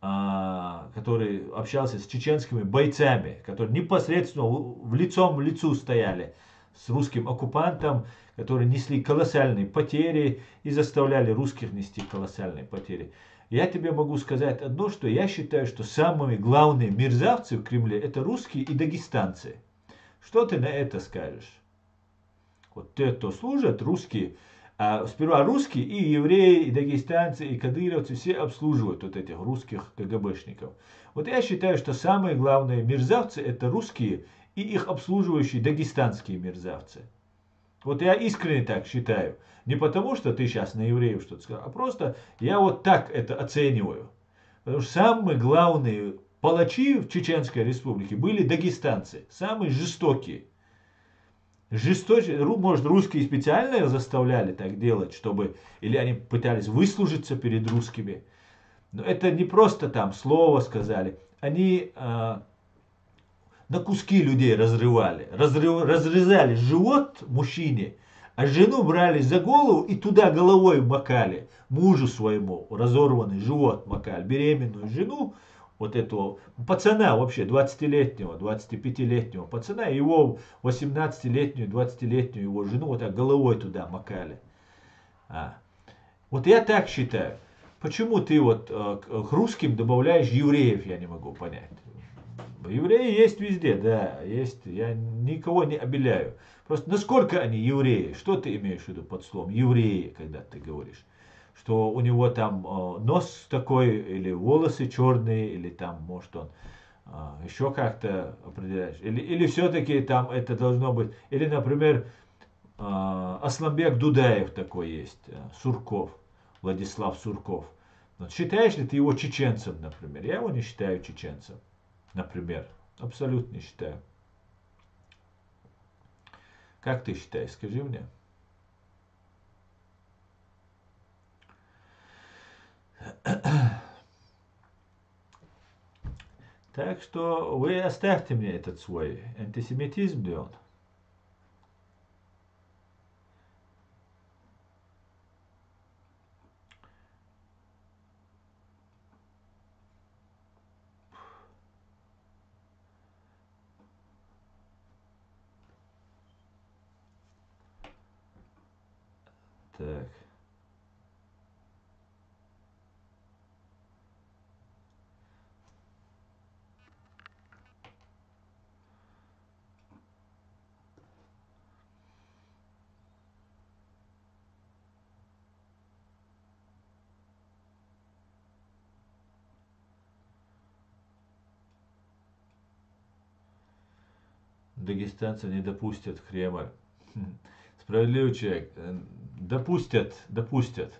а, который общался с чеченскими бойцами, которые непосредственно в лицом в лицу стояли с русским оккупантом, которые несли колоссальные потери и заставляли русских нести колоссальные потери. Я тебе могу сказать одно, что я считаю, что самые главные мерзавцы в Кремле — это русские и дагестанцы. Что ты на это скажешь? Вот те, кто служат, русские, а сперва русские, и евреи, и дагестанцы, и кадыровцы, все обслуживают вот этих русских КГБшников. Вот я считаю, что самые главные мерзавцы — это русские и их обслуживающие дагестанские мерзавцы. Вот я искренне так считаю. Не потому, что ты сейчас на евреев что-то сказал, а просто я вот так это оцениваю. Потому что самые главные палачи в Чеченской Республике были дагестанцы, самые жестокие. Жесточе, может, русские специально их заставляли так делать, чтобы, или они пытались выслужиться перед русскими. Но это не просто там слово сказали. Они а, на куски людей разрывали. Разрыв, разрезали живот мужчине, а жену брали за голову и туда головой макали. Мужу своему разорванный живот макали. Беременную жену, вот этого пацана вообще, двадцатилетнего, двадцатипятилетнего пацана, его восемнадцатилетнюю, двадцатилетнюю его жену вот так головой туда макали. А. Вот я так считаю. Почему ты вот э, к русским добавляешь евреев, я не могу понять. Евреи есть везде, да, есть. Я никого не обеляю. Просто насколько они евреи? Что ты имеешь в виду под словом евреи, когда ты говоришь? Что у него там э, нос такой, или волосы черные, или там, может, он э, еще как-то определяешь? Или, или все-таки там это должно быть? Или, например, э, Асланбек Дудаев такой есть, э, Сурков, Владислав Сурков. Вот считаешь ли ты его чеченцем, например? Я его не считаю чеченцем, например. Абсолютно не считаю. Как ты считаешь, скажи мне? Так что вы оставьте мне этот свой антисемитизм, Леон. Так. Дагестанцев не допустят в Кремль. Справедливый человек. Э, допустят, допустят.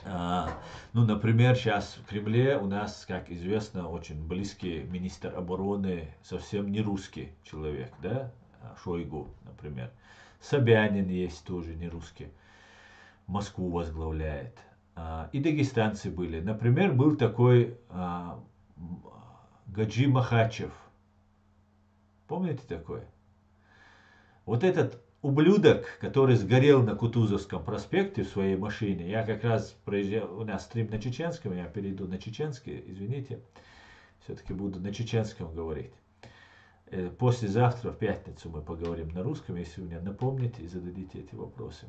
А, ну, например, сейчас в Кремле у нас, как известно, очень близкий министр обороны, совсем не русский человек, да, а, Шойгу, например. Собянин есть тоже не русский, Москву возглавляет. А, и дагестанцы были. Например, был такой а, м, Гаджи Махачев. Помните такой? Вот этот ублюдок, который сгорел на Кутузовском проспекте в своей машине, я как раз проезжал, у нас стрим на чеченском, я перейду на чеченский, извините, все-таки буду на чеченском говорить. Э, Послезавтра, в пятницу, мы поговорим на русском, если вы мне напомните и зададите эти вопросы.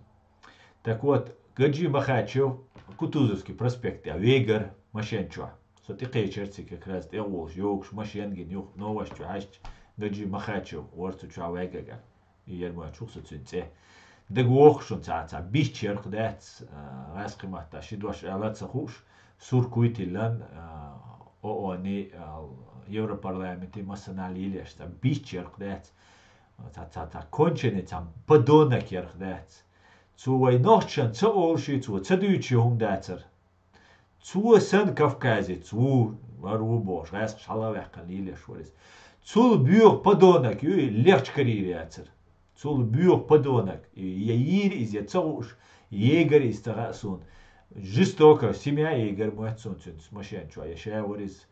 Так вот, Гаджи Махачев, Кутузовский проспект, а вегар машен чу. Со тӀекхечарца как раз тӀе волуш, йогуш, машен гина юха новаш чу хьаьжча, Гаджи Махачев, орцу чу вегага. И ермачух со цуьнан цӀе. Дага вохушун ца ца биччарх дац, гӀаьскхи матта ши дош аьлла ца хууш, сур куйтиллан, ООН-и, Европарламенти массанал йилеш ца биччарх дац. Ца ца ца кончене ца подонок ярх дац. Цо вай нохчан ца олуши, цо ца дуьйчи хӀума дацар. Цо сан кавказец ву, вар ву бохуш, гӀаьскхаш хьала а ваьккхина лелаш вар иза. Цул боьха подонок ю и легча карийр яцар. Цул боьха подонок, я йийр иза, я ца хууш, егар иза ца хаьа суна. Жестоко, семья егар моьтту суна цуьнца, машен чу, я ша вар иза.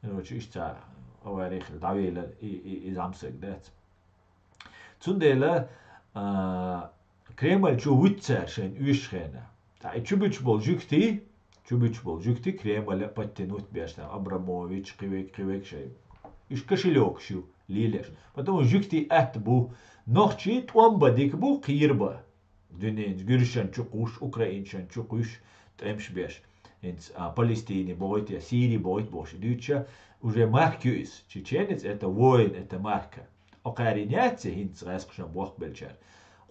Короче, иштта авария хила дӀавелар и, и, и зӀамсаг дац. Цундела а, Кремль чу вуьту цара шайна оьшучу хенахь. Ткъа и чу буьтуш болу жуьгти, чу буьтуш болу жуьгти Кремль а подтянуть беш там, Абрамович, кхивек, кхивек шай. Уьш кошелёкаш ю, лелаш. Потому жуьгти атта бу, нохчий тӀом бан дика бу, кхийра бан. Дуьненца гуьршан чу кхуш, украиншан чу кхуьш, тӀемаш беш. ХӀинца а, Палестине богӀуьйту я Сири богӀуьйту бохуш дуьйцуча, уже марка ю иза. Чеченец это воин, это марка. Окхарин яц хӀинца гӀаьскхашан бохк белчара.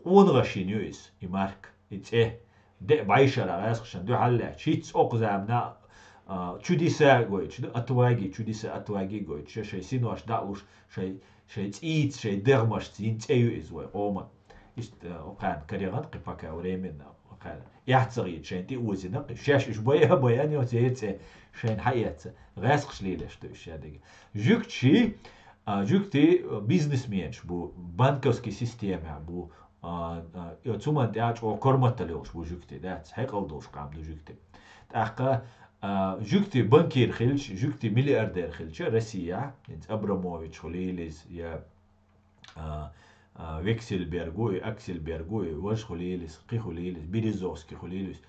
Къонахашин ю иза, и марка, и цӀе. Де а бӀайшара гӀаьскхашан дуьхьал лаьтташ, хӀинца окху замана а, чудеса гойтуш ду, отваги, чудеса отваги гойтуш, шай синош дӀа а луш, шай, шай цӀийца, шай дегӀмашца йина цӀе ю иза вай къоман. Иштта, э, окхарна карагӀан кхин пока временно, окхарна. Эхь ца гӀийта шайна тӀе озина кхин. Шаьш уьш бая а баян йоцу яйцӀе шайна хьаэца. ГӀаьскхаш лелаш ду уьш шадерг. Жуьгташи, а, жуьгти, э, бизнесменаш бу, банковский системехь бу, а, а, цу ман тӀехь чӀогӀа корматал йолуш бу жуьгти, дац, хьекъал долуш кхам ду жуьгти. ТӀаккха, а, жуьгти банкир хилча, жуьгти миллиардер хилча Россия, хӀинца Абрамович хуьлийла иза, я а, а, Вексельберг ву и, Аксельберг ву и, важа хуьлийла иза, кхин хуьлийла иза, Березовский хуьлийла иза.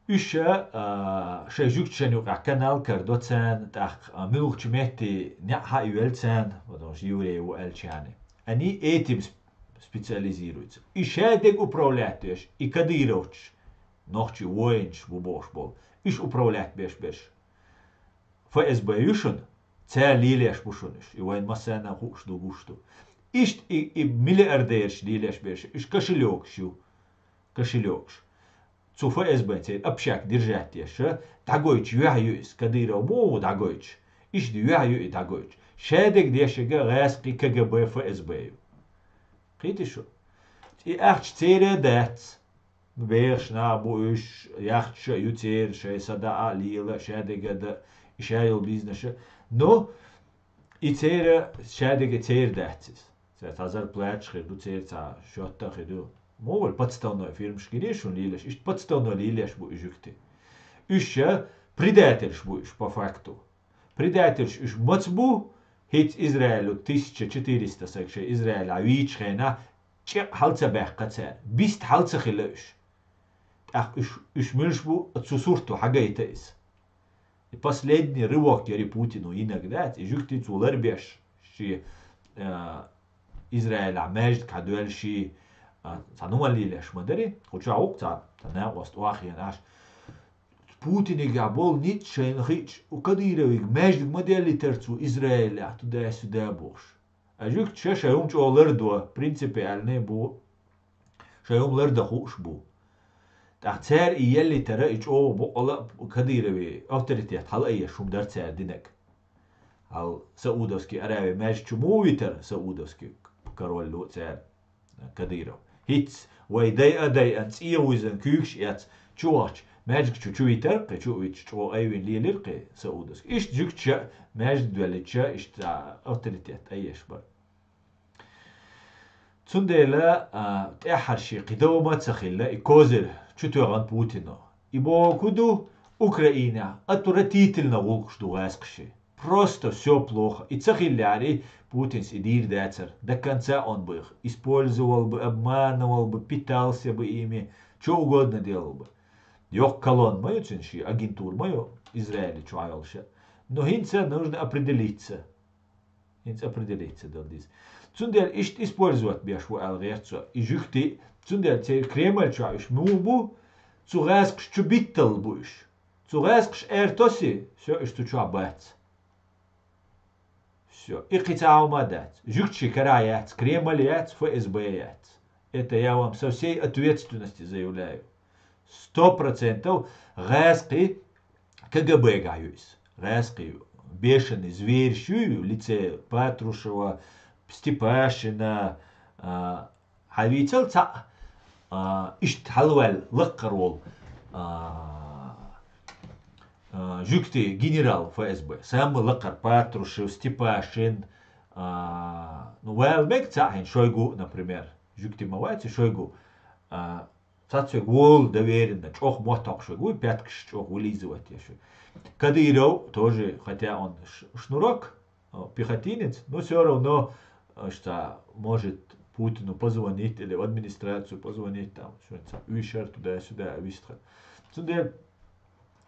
Уьш, а, шайн жуьгташна юкъахь канал карадо царна, тӀаккха, а, муьлхачу метте неӀ хьа а йоьлла царна, потому что еврей ву аьллачарна. Они этим сп-, специализируются. И шадерг управлять деш, и кадыровцаш, нохчий воинаш бу бохуш болу. Уьш управлять беш берш. ФСБ ю шуна, цара лелеш бу шуна уьш, и вайн массарна а хууш ду, гуш ду. Иштта и, и миллиардераш лелеш берш, уьш кошелёкаш ю, кошелёкаш. Цу ФСБ церан общак держать деш, дӀагойтуш юьхь ю иза, Кадыров муха ву дӀагойтуш? Иштта юьхь ю и дӀагойтуш. Шадерг дешага гӀаьскхи КГБ, ФСБ ю. Кхийтий шу? И ахча церан а дац. БехашнаӀ бу уьш, яхча ю церан, шайн са даа а лела, шадерг а дан, и ша йолу бизнеша. Но и церан, шадерг а церан дац иза. Церан цхьа зарплаташ хир ду, церан цхьа счёт а хир ду. Муха вара подставной фирмаш гиний шуна лелаш, иштта подставной лелеш бу и жуьгти. Уьш ша предательш бу уьш, по факту. Предательш уьш маца бу, хӀинца Израилу тысяча четыреста саг шайн Израилехь вийчу хенахь, чӀекъ хьал ца баьккха цара, бист хьал ца хила уьш. ТӀаккха уьш, уьш муьлш бу, цу сурто хьагайта иза. И последний рывок яри Путину йинаг дац, и жуьгти цо ларбеш, шен, а, Израилехь маьждиг хьадоьллуш, а, цхьа нуман лелеш ма дарий, кху чохь ву-кх цхьа, цхьа накъост охьахиъна Ӏаш. Путинигахь болу ницкъ шайна хиъча, у Кадыровига маьждиг ма деллийтара цо Израилехь, туда-сюда бохуш. А жуьгташа шайн хӀума чӀогӀа лардо, принципиальный бу, шайн хӀума лардан хууш бу. ТӀаккха цара и еллийтара и чӀогӀа боккъала а Кадыровн авторитет хьала а еш хӀума дара цара динарг. Хьал Саудовский Аравия маьждиг чу муха витара Саудовский король ло цара? Кадыров. ХӀинцца вай дайа а дайана, цӀе а вуьзна, куьйгаш а эцна, чу вахча, маьждиг чу чу витара кхин, чу а витча, чӀогӀа айвина лелира кхин Саудовский. Иштта жуьгташа маьждиг доьллича, иштта авторитет айеш бара. Цундела, а, тӀаьххьара шен кхин дов ма ца хилла, и козырь чу тоьхна Путино. И боху ду, Украинехь отвратительно гӀуллакхаш ду гӀаскхаши. Просто всё плохо. И ца хиллехьара, Путинс и дийр дацара. До конца он бы их использовал бы, обманывал бы, питался бы ими, чё угодно делал бы. Йоккха колонна ма ю цуьнан, шен агентура ма ю, Израиле чохь йолуш. Но хӀинца нужно определиться. ХӀинца определиться дала деза. Цундела иштта использовать беш ву аьлла гӀерта цо. И жуьгтий, цундела церан Кремль чохь уьш муха бу, цу гӀаскхаш чу битталла бу уьш. Цу гӀаскхаша аьртоссий, всё, уьш цу чохь бац. Всё. И кхин цхьа хӀума а дац. Жуьгташий карахь яц, Кремль яц, ФСБ яц. Это я вам со всей ответственности заявляю. Сто процентов гӀаскхий КГБ-гахь ю иза. ГӀаскхий ю. Бешанный зверьш ю, ю лице Патрушева, Степашина, а, хьан вийцал цхьаъ, а, иштта хьалаваьлла лаккхара волу, а, а, жуьгтий генерал ФСБ. Самый лаккхара Патрушев, Степашин, а, ну, вала мега цхьаъ хӀинца Шойгу, например. Жуьгтий ма вац и Шойгу. А, цхьацца верг волу доверенно, чӀогӀа мотт хьокхуш верг вуй, пяткаш чӀогӀа вылизывать еш верг. Кадыров тоже, хотя он ш-, шнурок, а, пехотинец, но всё равно, а, что может Путину позвонить или в администрацию позвонить, там, что-нибудь, уьйшар туда-сюда, а вистхар. Цундела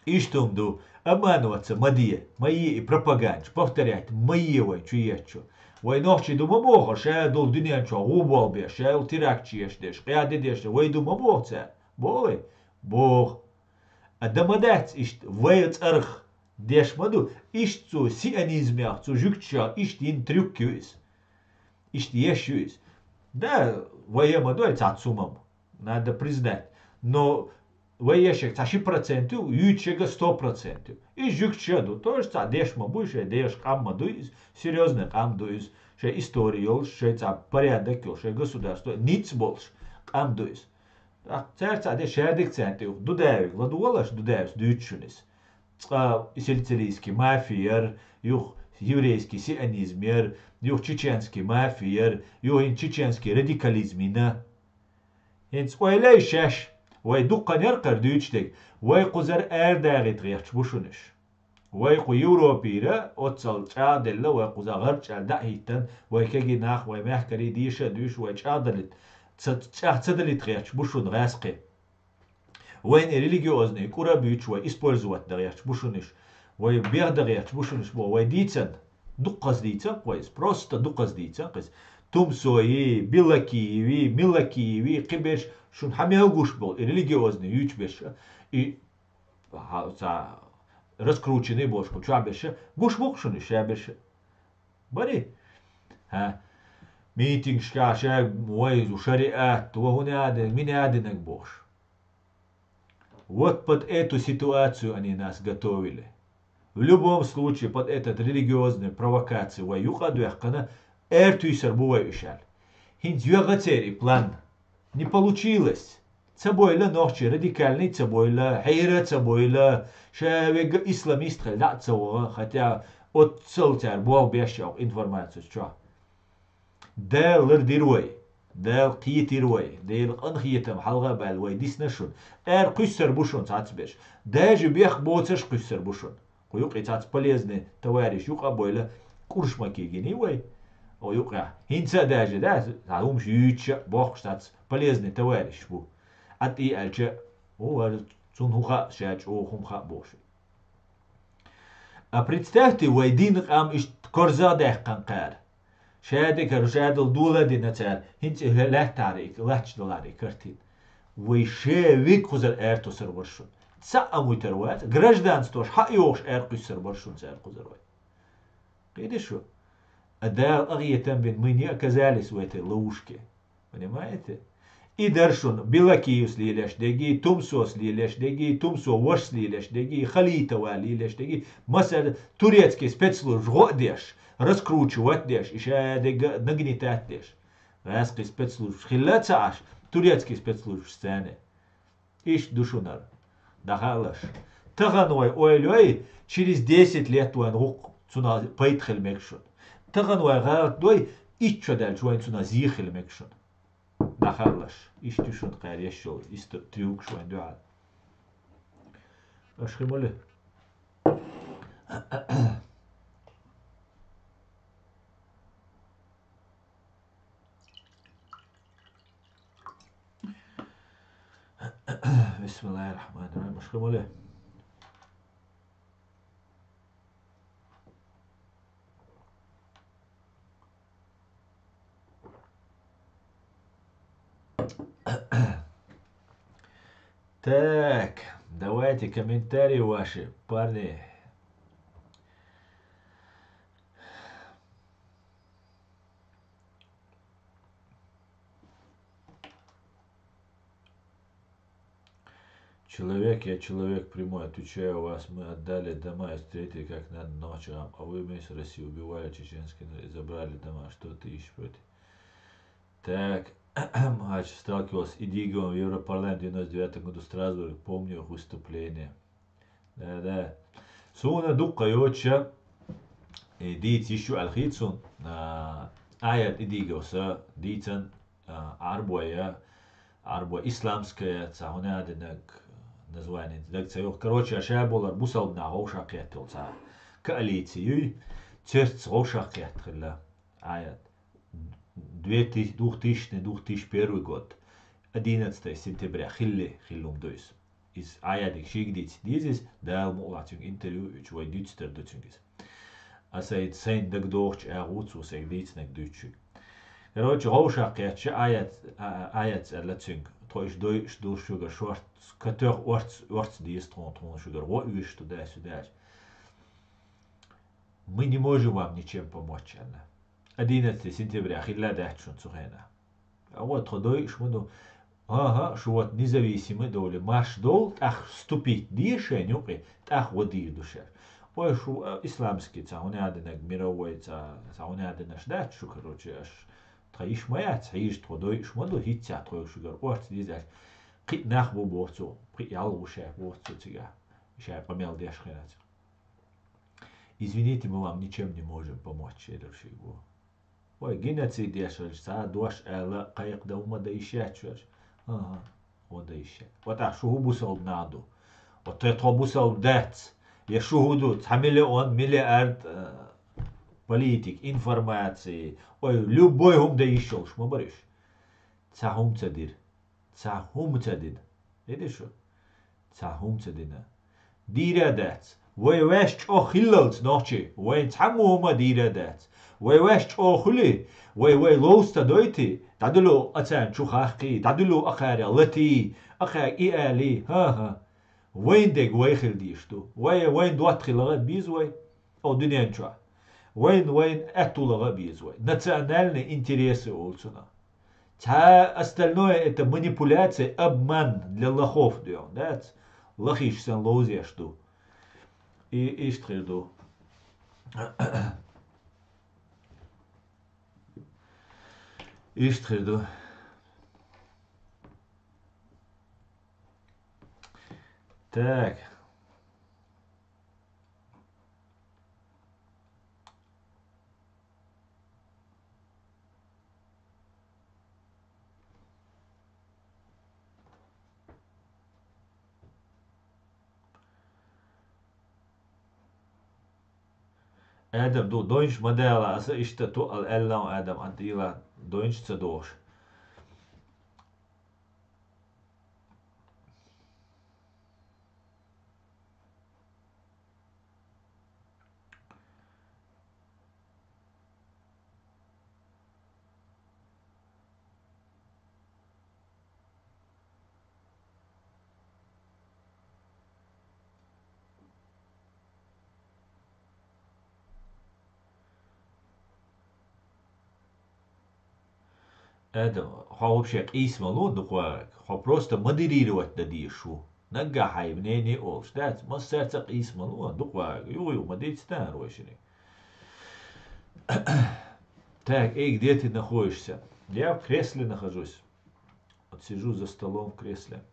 иштта хӀума ду, обманываться ма де, ма е и пропагандаш, повторять ма е вай чу ечу. Вай нохчий ду ма боху, ша долу дуьнен чохь гӀу болх беш, ша йолу теракташ еш деш, къаьхьа де деш, вай ду ма боху цара. Боху вай? Боху. А дан ма дац иштта, вай цӀарах деш ма ду, иштта цу сионизмех, цу жуьгташех иштта йина трюк ю иза. Иштта еш ю иза. Да, вай а ма ду цхьацца хӀумам. Надо признать. Но вай ешерг цхьа ши процент ю, юьйцуш ерг сто процент ю. И жуьгташа ду. Тоже цхьа деш ма буй, шайн деш къам ма дуй иза, серьёзный къам ду иза, шайн истори йолуш, шайн цхьа порядок йолуш, шайн государство, ницкъ болуш къам ду иза. ТӀаккха цаьрца а де шадерг царна тӀе юха Дудаевга ладогӀалаш, Дудаевс дуьйцу шуна иза. Цкъа и сицилийский мафия яра, юха еврейский сионизм яра, юха чеченский мафия яра, юха хӀинца чеченский радикализм йина. ХӀинца ойла йи шаьш, вай дуккха яра кхара дуьйцуш дерг, вай кхузара арадагӀийта гӀерташ бу шуна уьш. Вай кху Европера оццал чӀагӀделла, вай кхуза гӀарчӀаьлла дӀа а хӀиттина, вай кегий нах, вай мехкарий деша а дуьйш, вай чӀагӀдалийта, ца, чӀагӀ ца далийта гӀерташ бу шуна гӀаскхий. Вайна и религиозный кӀура а буьйцуш, вай использовать дан гӀерташ бу шуна уьш. Вай беха дан гӀерташ бу шуна уьш боху, вай дийцан. Дуккхаза дийцан кху вай иза, просто дуккхаза дийцан кху иза. Тумсои, Билакиеви, Милакиеви, кхиберш шуна хьан мел гуш болу, и религиозный юьйцуш берш. И Ха-, ца, раскрученный болуш кху чохь берш, гуш бу-кх шуна уьш ша берш. Бари? ХӀа. Митингашкахь ша вай шариат, вай хӀун а динарг, мин а динарг бохуш. Вот под эту ситуацию они нас готовили. В любом случае, под этот религиозный провокацию вай юкъа а доьхкина, аьртуьйсур бу вай уьш аьлла. ХӀинца йоьгӀа церан и план. Не получилось. Ца бойла нохчий, радикальный ца бойла, хьера ца бойла, ша вегга исламист хила дӀа а ца вогӀа, хотя оццал цара болх беш йоккху информацеш чохь. Дала лардира вай, Дала кхетира вай, Делан къинхетам хьалха а баьлла вай дисна шуна. Ара кхуьссур бу шуна цхьацца берш. Даже бехк боцурш кхуьссур бу шуна. Кху юкъе цхьацца полезный товарищ юкъа а бойла, курш ма кегиний вай. О, юкъехь. ХӀинца а даже, да, цхьа хӀумаш юьйцуш а, бохкуш цхьацца полезный товарищ бу. Ӏад и аьлча, о, вара цунна хӀун хаьа, ша чӀогӀа хӀума хаьа бохуш. А представьте, вай дийна къам иштта корзагӀ даьккхина кхара. Шадерг хӀара шадала дола а дина цара, хӀинца и лаьттахьара и, латташ далахьара и картина. Вай ша вега кхузара аьртуьйсур вара шуна. Цхьаъ а вуьтур вац, гражданствош хьа а йохуш аьркхуьссур вара шуна цара кхузара вай. Кхийтий шу? А Дала къахетам бина, мы не оказались в этой ловушке. Понимаете? И дара шуна Билакиевс лелаш дерг, Тумсос лелаш дерг, Тумсо вашас лелаш дерг, Халитова лелаш дерг, масала турецкий спецслужбаш гӀо а деш, раскручивать а деш, и шадерг а нагнетать а деш. ГӀаскхий спецслужбаш хилла а ца Ӏаш, турецкий спецслужбаш царна. Иштта ду шуна хӀара. ДӀахаалаш. Тахана вай ойла йой, через десять лет вайна гӀуллакх цунах пайда хила мега шуна. Тахана вай гӀалат дой, итт шо даьлча вайна цунах зен хила мега шуна. ДӀахаалаш. Иштта ю шуна кхара еш йолу исто-, трюкаш вайна дуьхьал. Аша хи муле? بسم الله الرحمن الرحيم. Аша хи муле? Так, давайте комментарии ваши, парни. Человек, я человек прямой, отвечаю вас, мы отдали дома и встретили, как надо, ночью, а вы вместе с Россией убивали чеченский народ и забрали дома, что ты ищешь против? Так, Магач сталкивался с Идиговым в Европарламенте в девяносто девятом году в Страсбурге, помню их выступление. Да, да. Суна дукха йоцуша, и дийца йиш ю аьлла хийца суна, а, аят Идиговс дийцан, а, Ӏарбойн, Ӏарбойн исламская, цхьа хӀуна а динарг, название дага ца йоах. Короче, ша болар бусалба нах вовшах кхеттал цхьа коалици юй, церц вовшах кхетта хилла. Аят. Две тысячи, двухтысячный, две тысячи первый год. Одиннадцатое сентября. Хилли, хилла хӀума ду иза. Иза Ӏаядиг шийга дийца деза иза, Дала мукъалахь цуьнга интервью а оьцуш, вай дуьйцуш тара ду цуьнга иза. Аса сайна дагадогӀучу агӀо цо сайга дийцинарг дуьйцуш шуьга. Короче, вовшах кхетта ша аят, а, а, аят аьлла цуьнга. Тхо иштта дойуш ду шуьгара шортта, катоьхна орц, орц деза тхуна, тхуна шуьгара гӀо оьшуш ду, да, су даьлча. Мы не можем вам ничем помочь, аьлла. Одиннадцатое сентября хилла дац шуна цу хенахь. А вот тхо дойуш ма ду. ХӀан-хӀа, шу вот независимый довлий, марш довла, тӀаккха вступить де шайна юкъе, тӀаккха гӀо дийр ду шаьш. Ой, шу, а, исламский, цхьа хӀуна а динарг, мировой, цхьа, цхьа хӀуна а динарш дац шу, короче, аш тхан йиш ма яц, хьийжа тхо дойуш ма ду, хӀинцца тхоьга шуьгара орц дезаш. Кхин а нах бу боху цо, кхин а ялх бу шаьш боху цо цигахь, шаьш къамел деш хенахь. Извините, мы вам ничем не можем помочь, элира шуьга боху. Вай геноцид еш хилча, цхьа дош аьлла, кхайкхадан хӀума дан йиш яц шуьга? ХӀан-хӀа, хӀун дан йиш яц. Ва тӀаккха шу хӀун бусалба нах ду? Ва тхо, тхо бусалба дац? Я шу хӀун ду? Цхьа миллион, миллиард, э, политик, информаци, ой, любой хӀума дан йиш йолуш ма бара уьш. Цхьа хӀума ца дира. Цхьа хӀума ца дина. Види шу? Цхьа хӀума ца дина. Дийр а дац. Вай ваьш чӀогӀа хиллалц нохчий, вайна цхьаммо хӀума дийр а дац. Вай ваьш чӀогӀа хуьлий, вай, вай ловца ца дойтий, дӀадуьллу а царна чу хахкий, дӀадуьллу а кхарех латий, а кхаьрга и алий, хӀан-хӀа. Вайн дерг вай хила дезаш ду. Вай, вайн доттагӀий лаха а беза вай. О, дуьнен чохь. Вайн, вайн аьтту лаха а беза вай. Национальные интересы олу цунах. Цхьа остальное это манипуляция, обман для лохов, дуьйна дац. Лахийча санна ловзеш ду. И иштта хир ду. Иштта хир ду. Так. Адам, ду, дойнаш ма дала, аса иштта ту ал аьлла, Адам, ан дийла дойнаш ца дохуш. Адам, хьо вообще къийса ма ло дукха вагӀарг. Хьо просто модерировать дан дезаш ву. Наггахь хьайн мнение олуш дац, массаьрца къийса ма ло, дукха вагӀарг. Юха-юха ма дийца тахана вай шиниг. Так, эй, где ты находишься? Я в кресле нахожусь. Вот сижу за столом в кресле.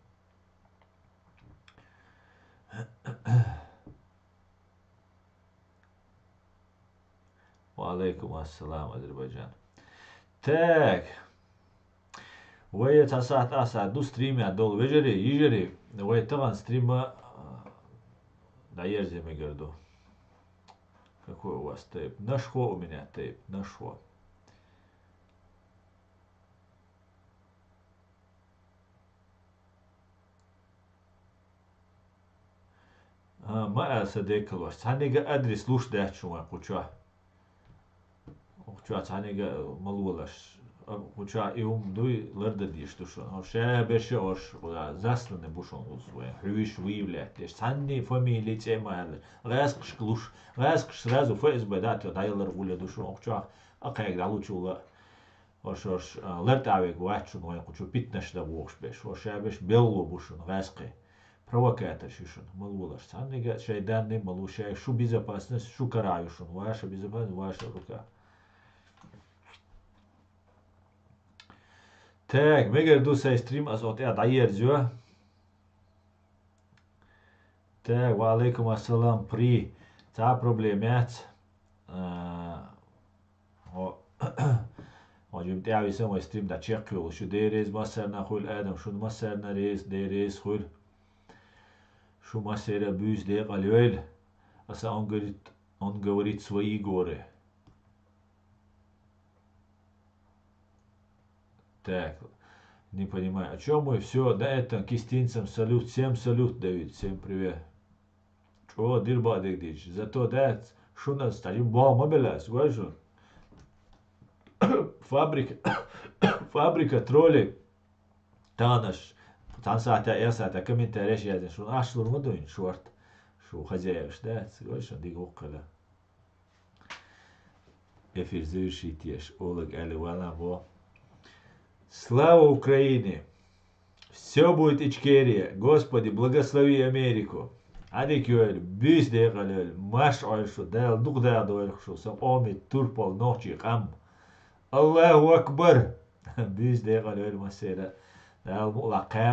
Ва алейкум ассалам, Азербайджан. Так. Вай цхьа сахьт, а сахьт ду стримехь долу вежарий, йижарий. Вай тахана стрима, а, дӀаерзе мегар ду. Какой у вас тейп? Нашхо у меня тейп, нашхо. А, ма аьлла, сан декалош. Цхьаннега адрес луш дац шун вайн кху чохь. Кху чохь цхьаннега ма лолаш. А, кху чохь и хӀума дуй, лардан дезаш ду шуна. Хьо ша берш а ош, засланный бу шуна уз вайн. Хьуьйш выявлять деш. Цхьанне фамили, цӀе ма аьлла. ГӀаьскхашка луш. ГӀаьскхаш сразу ФСБ дӀа а тӀе дӀаялар гӀуле ду шуна. Кху чохь а кхаьга дӀалучул а. Ош, ош, а, лар тӀавега вац шуна вайн кху чу питнаш дан вогӀуш берш. Ош ша берш белло бу шуна, гӀаьскхи. Провокаторш ю шуна, ма лолаш. Цхьаннега шайн данный ма лу, шайн шу безопасность шу карахь ю шуна. Ваша безопасность в ваших руках. Так, мегар ду сайн стрим, ас оха тӀе дӀаерзайо. Так, ва алейкум ассалам, при. Цхьа а проблема яц. А, хьо, хьо жим тӀаьхьа висан вай стрим дӀа чекхйолуш ю. Дерриза массарна хуьлу, Адам, шуна массарна реза, дерриза хуьлу. Шу массера буьйса декъал йойла. Аса он говорит, он говорит свои горы. Так, не понимаю, о чем мы? Все, на этом кистинцам салют, всем салют, Давид, всем привет. ЧӀогӀа дира бакъдерг дийцича. Зато дац, шуна ас тӀаьхьа боху ма беллас, гой шуна. Фабрика, фабрика троллей. Танаш, цхьана сахьтехь, эр сахьтехь комментареш яздина, шуна аш лур ма дуйна, шорта. Шу хозяеваш дац, гой шуна, дика вукхуьла. Эфир завершить еш, олаг аьлла валан во. Слава Украине! Все будет Ичкерия! Господи, благослови Америку! Хьан дика йойла, буьйса декъал йойла, марша Ӏойла шу, Дала дукха даха дойла шу, сан къоме, турпал, нохчий къам. Аллаху акбар! Буьйса декъал йойла массера. Дала мукъалахь кхаьм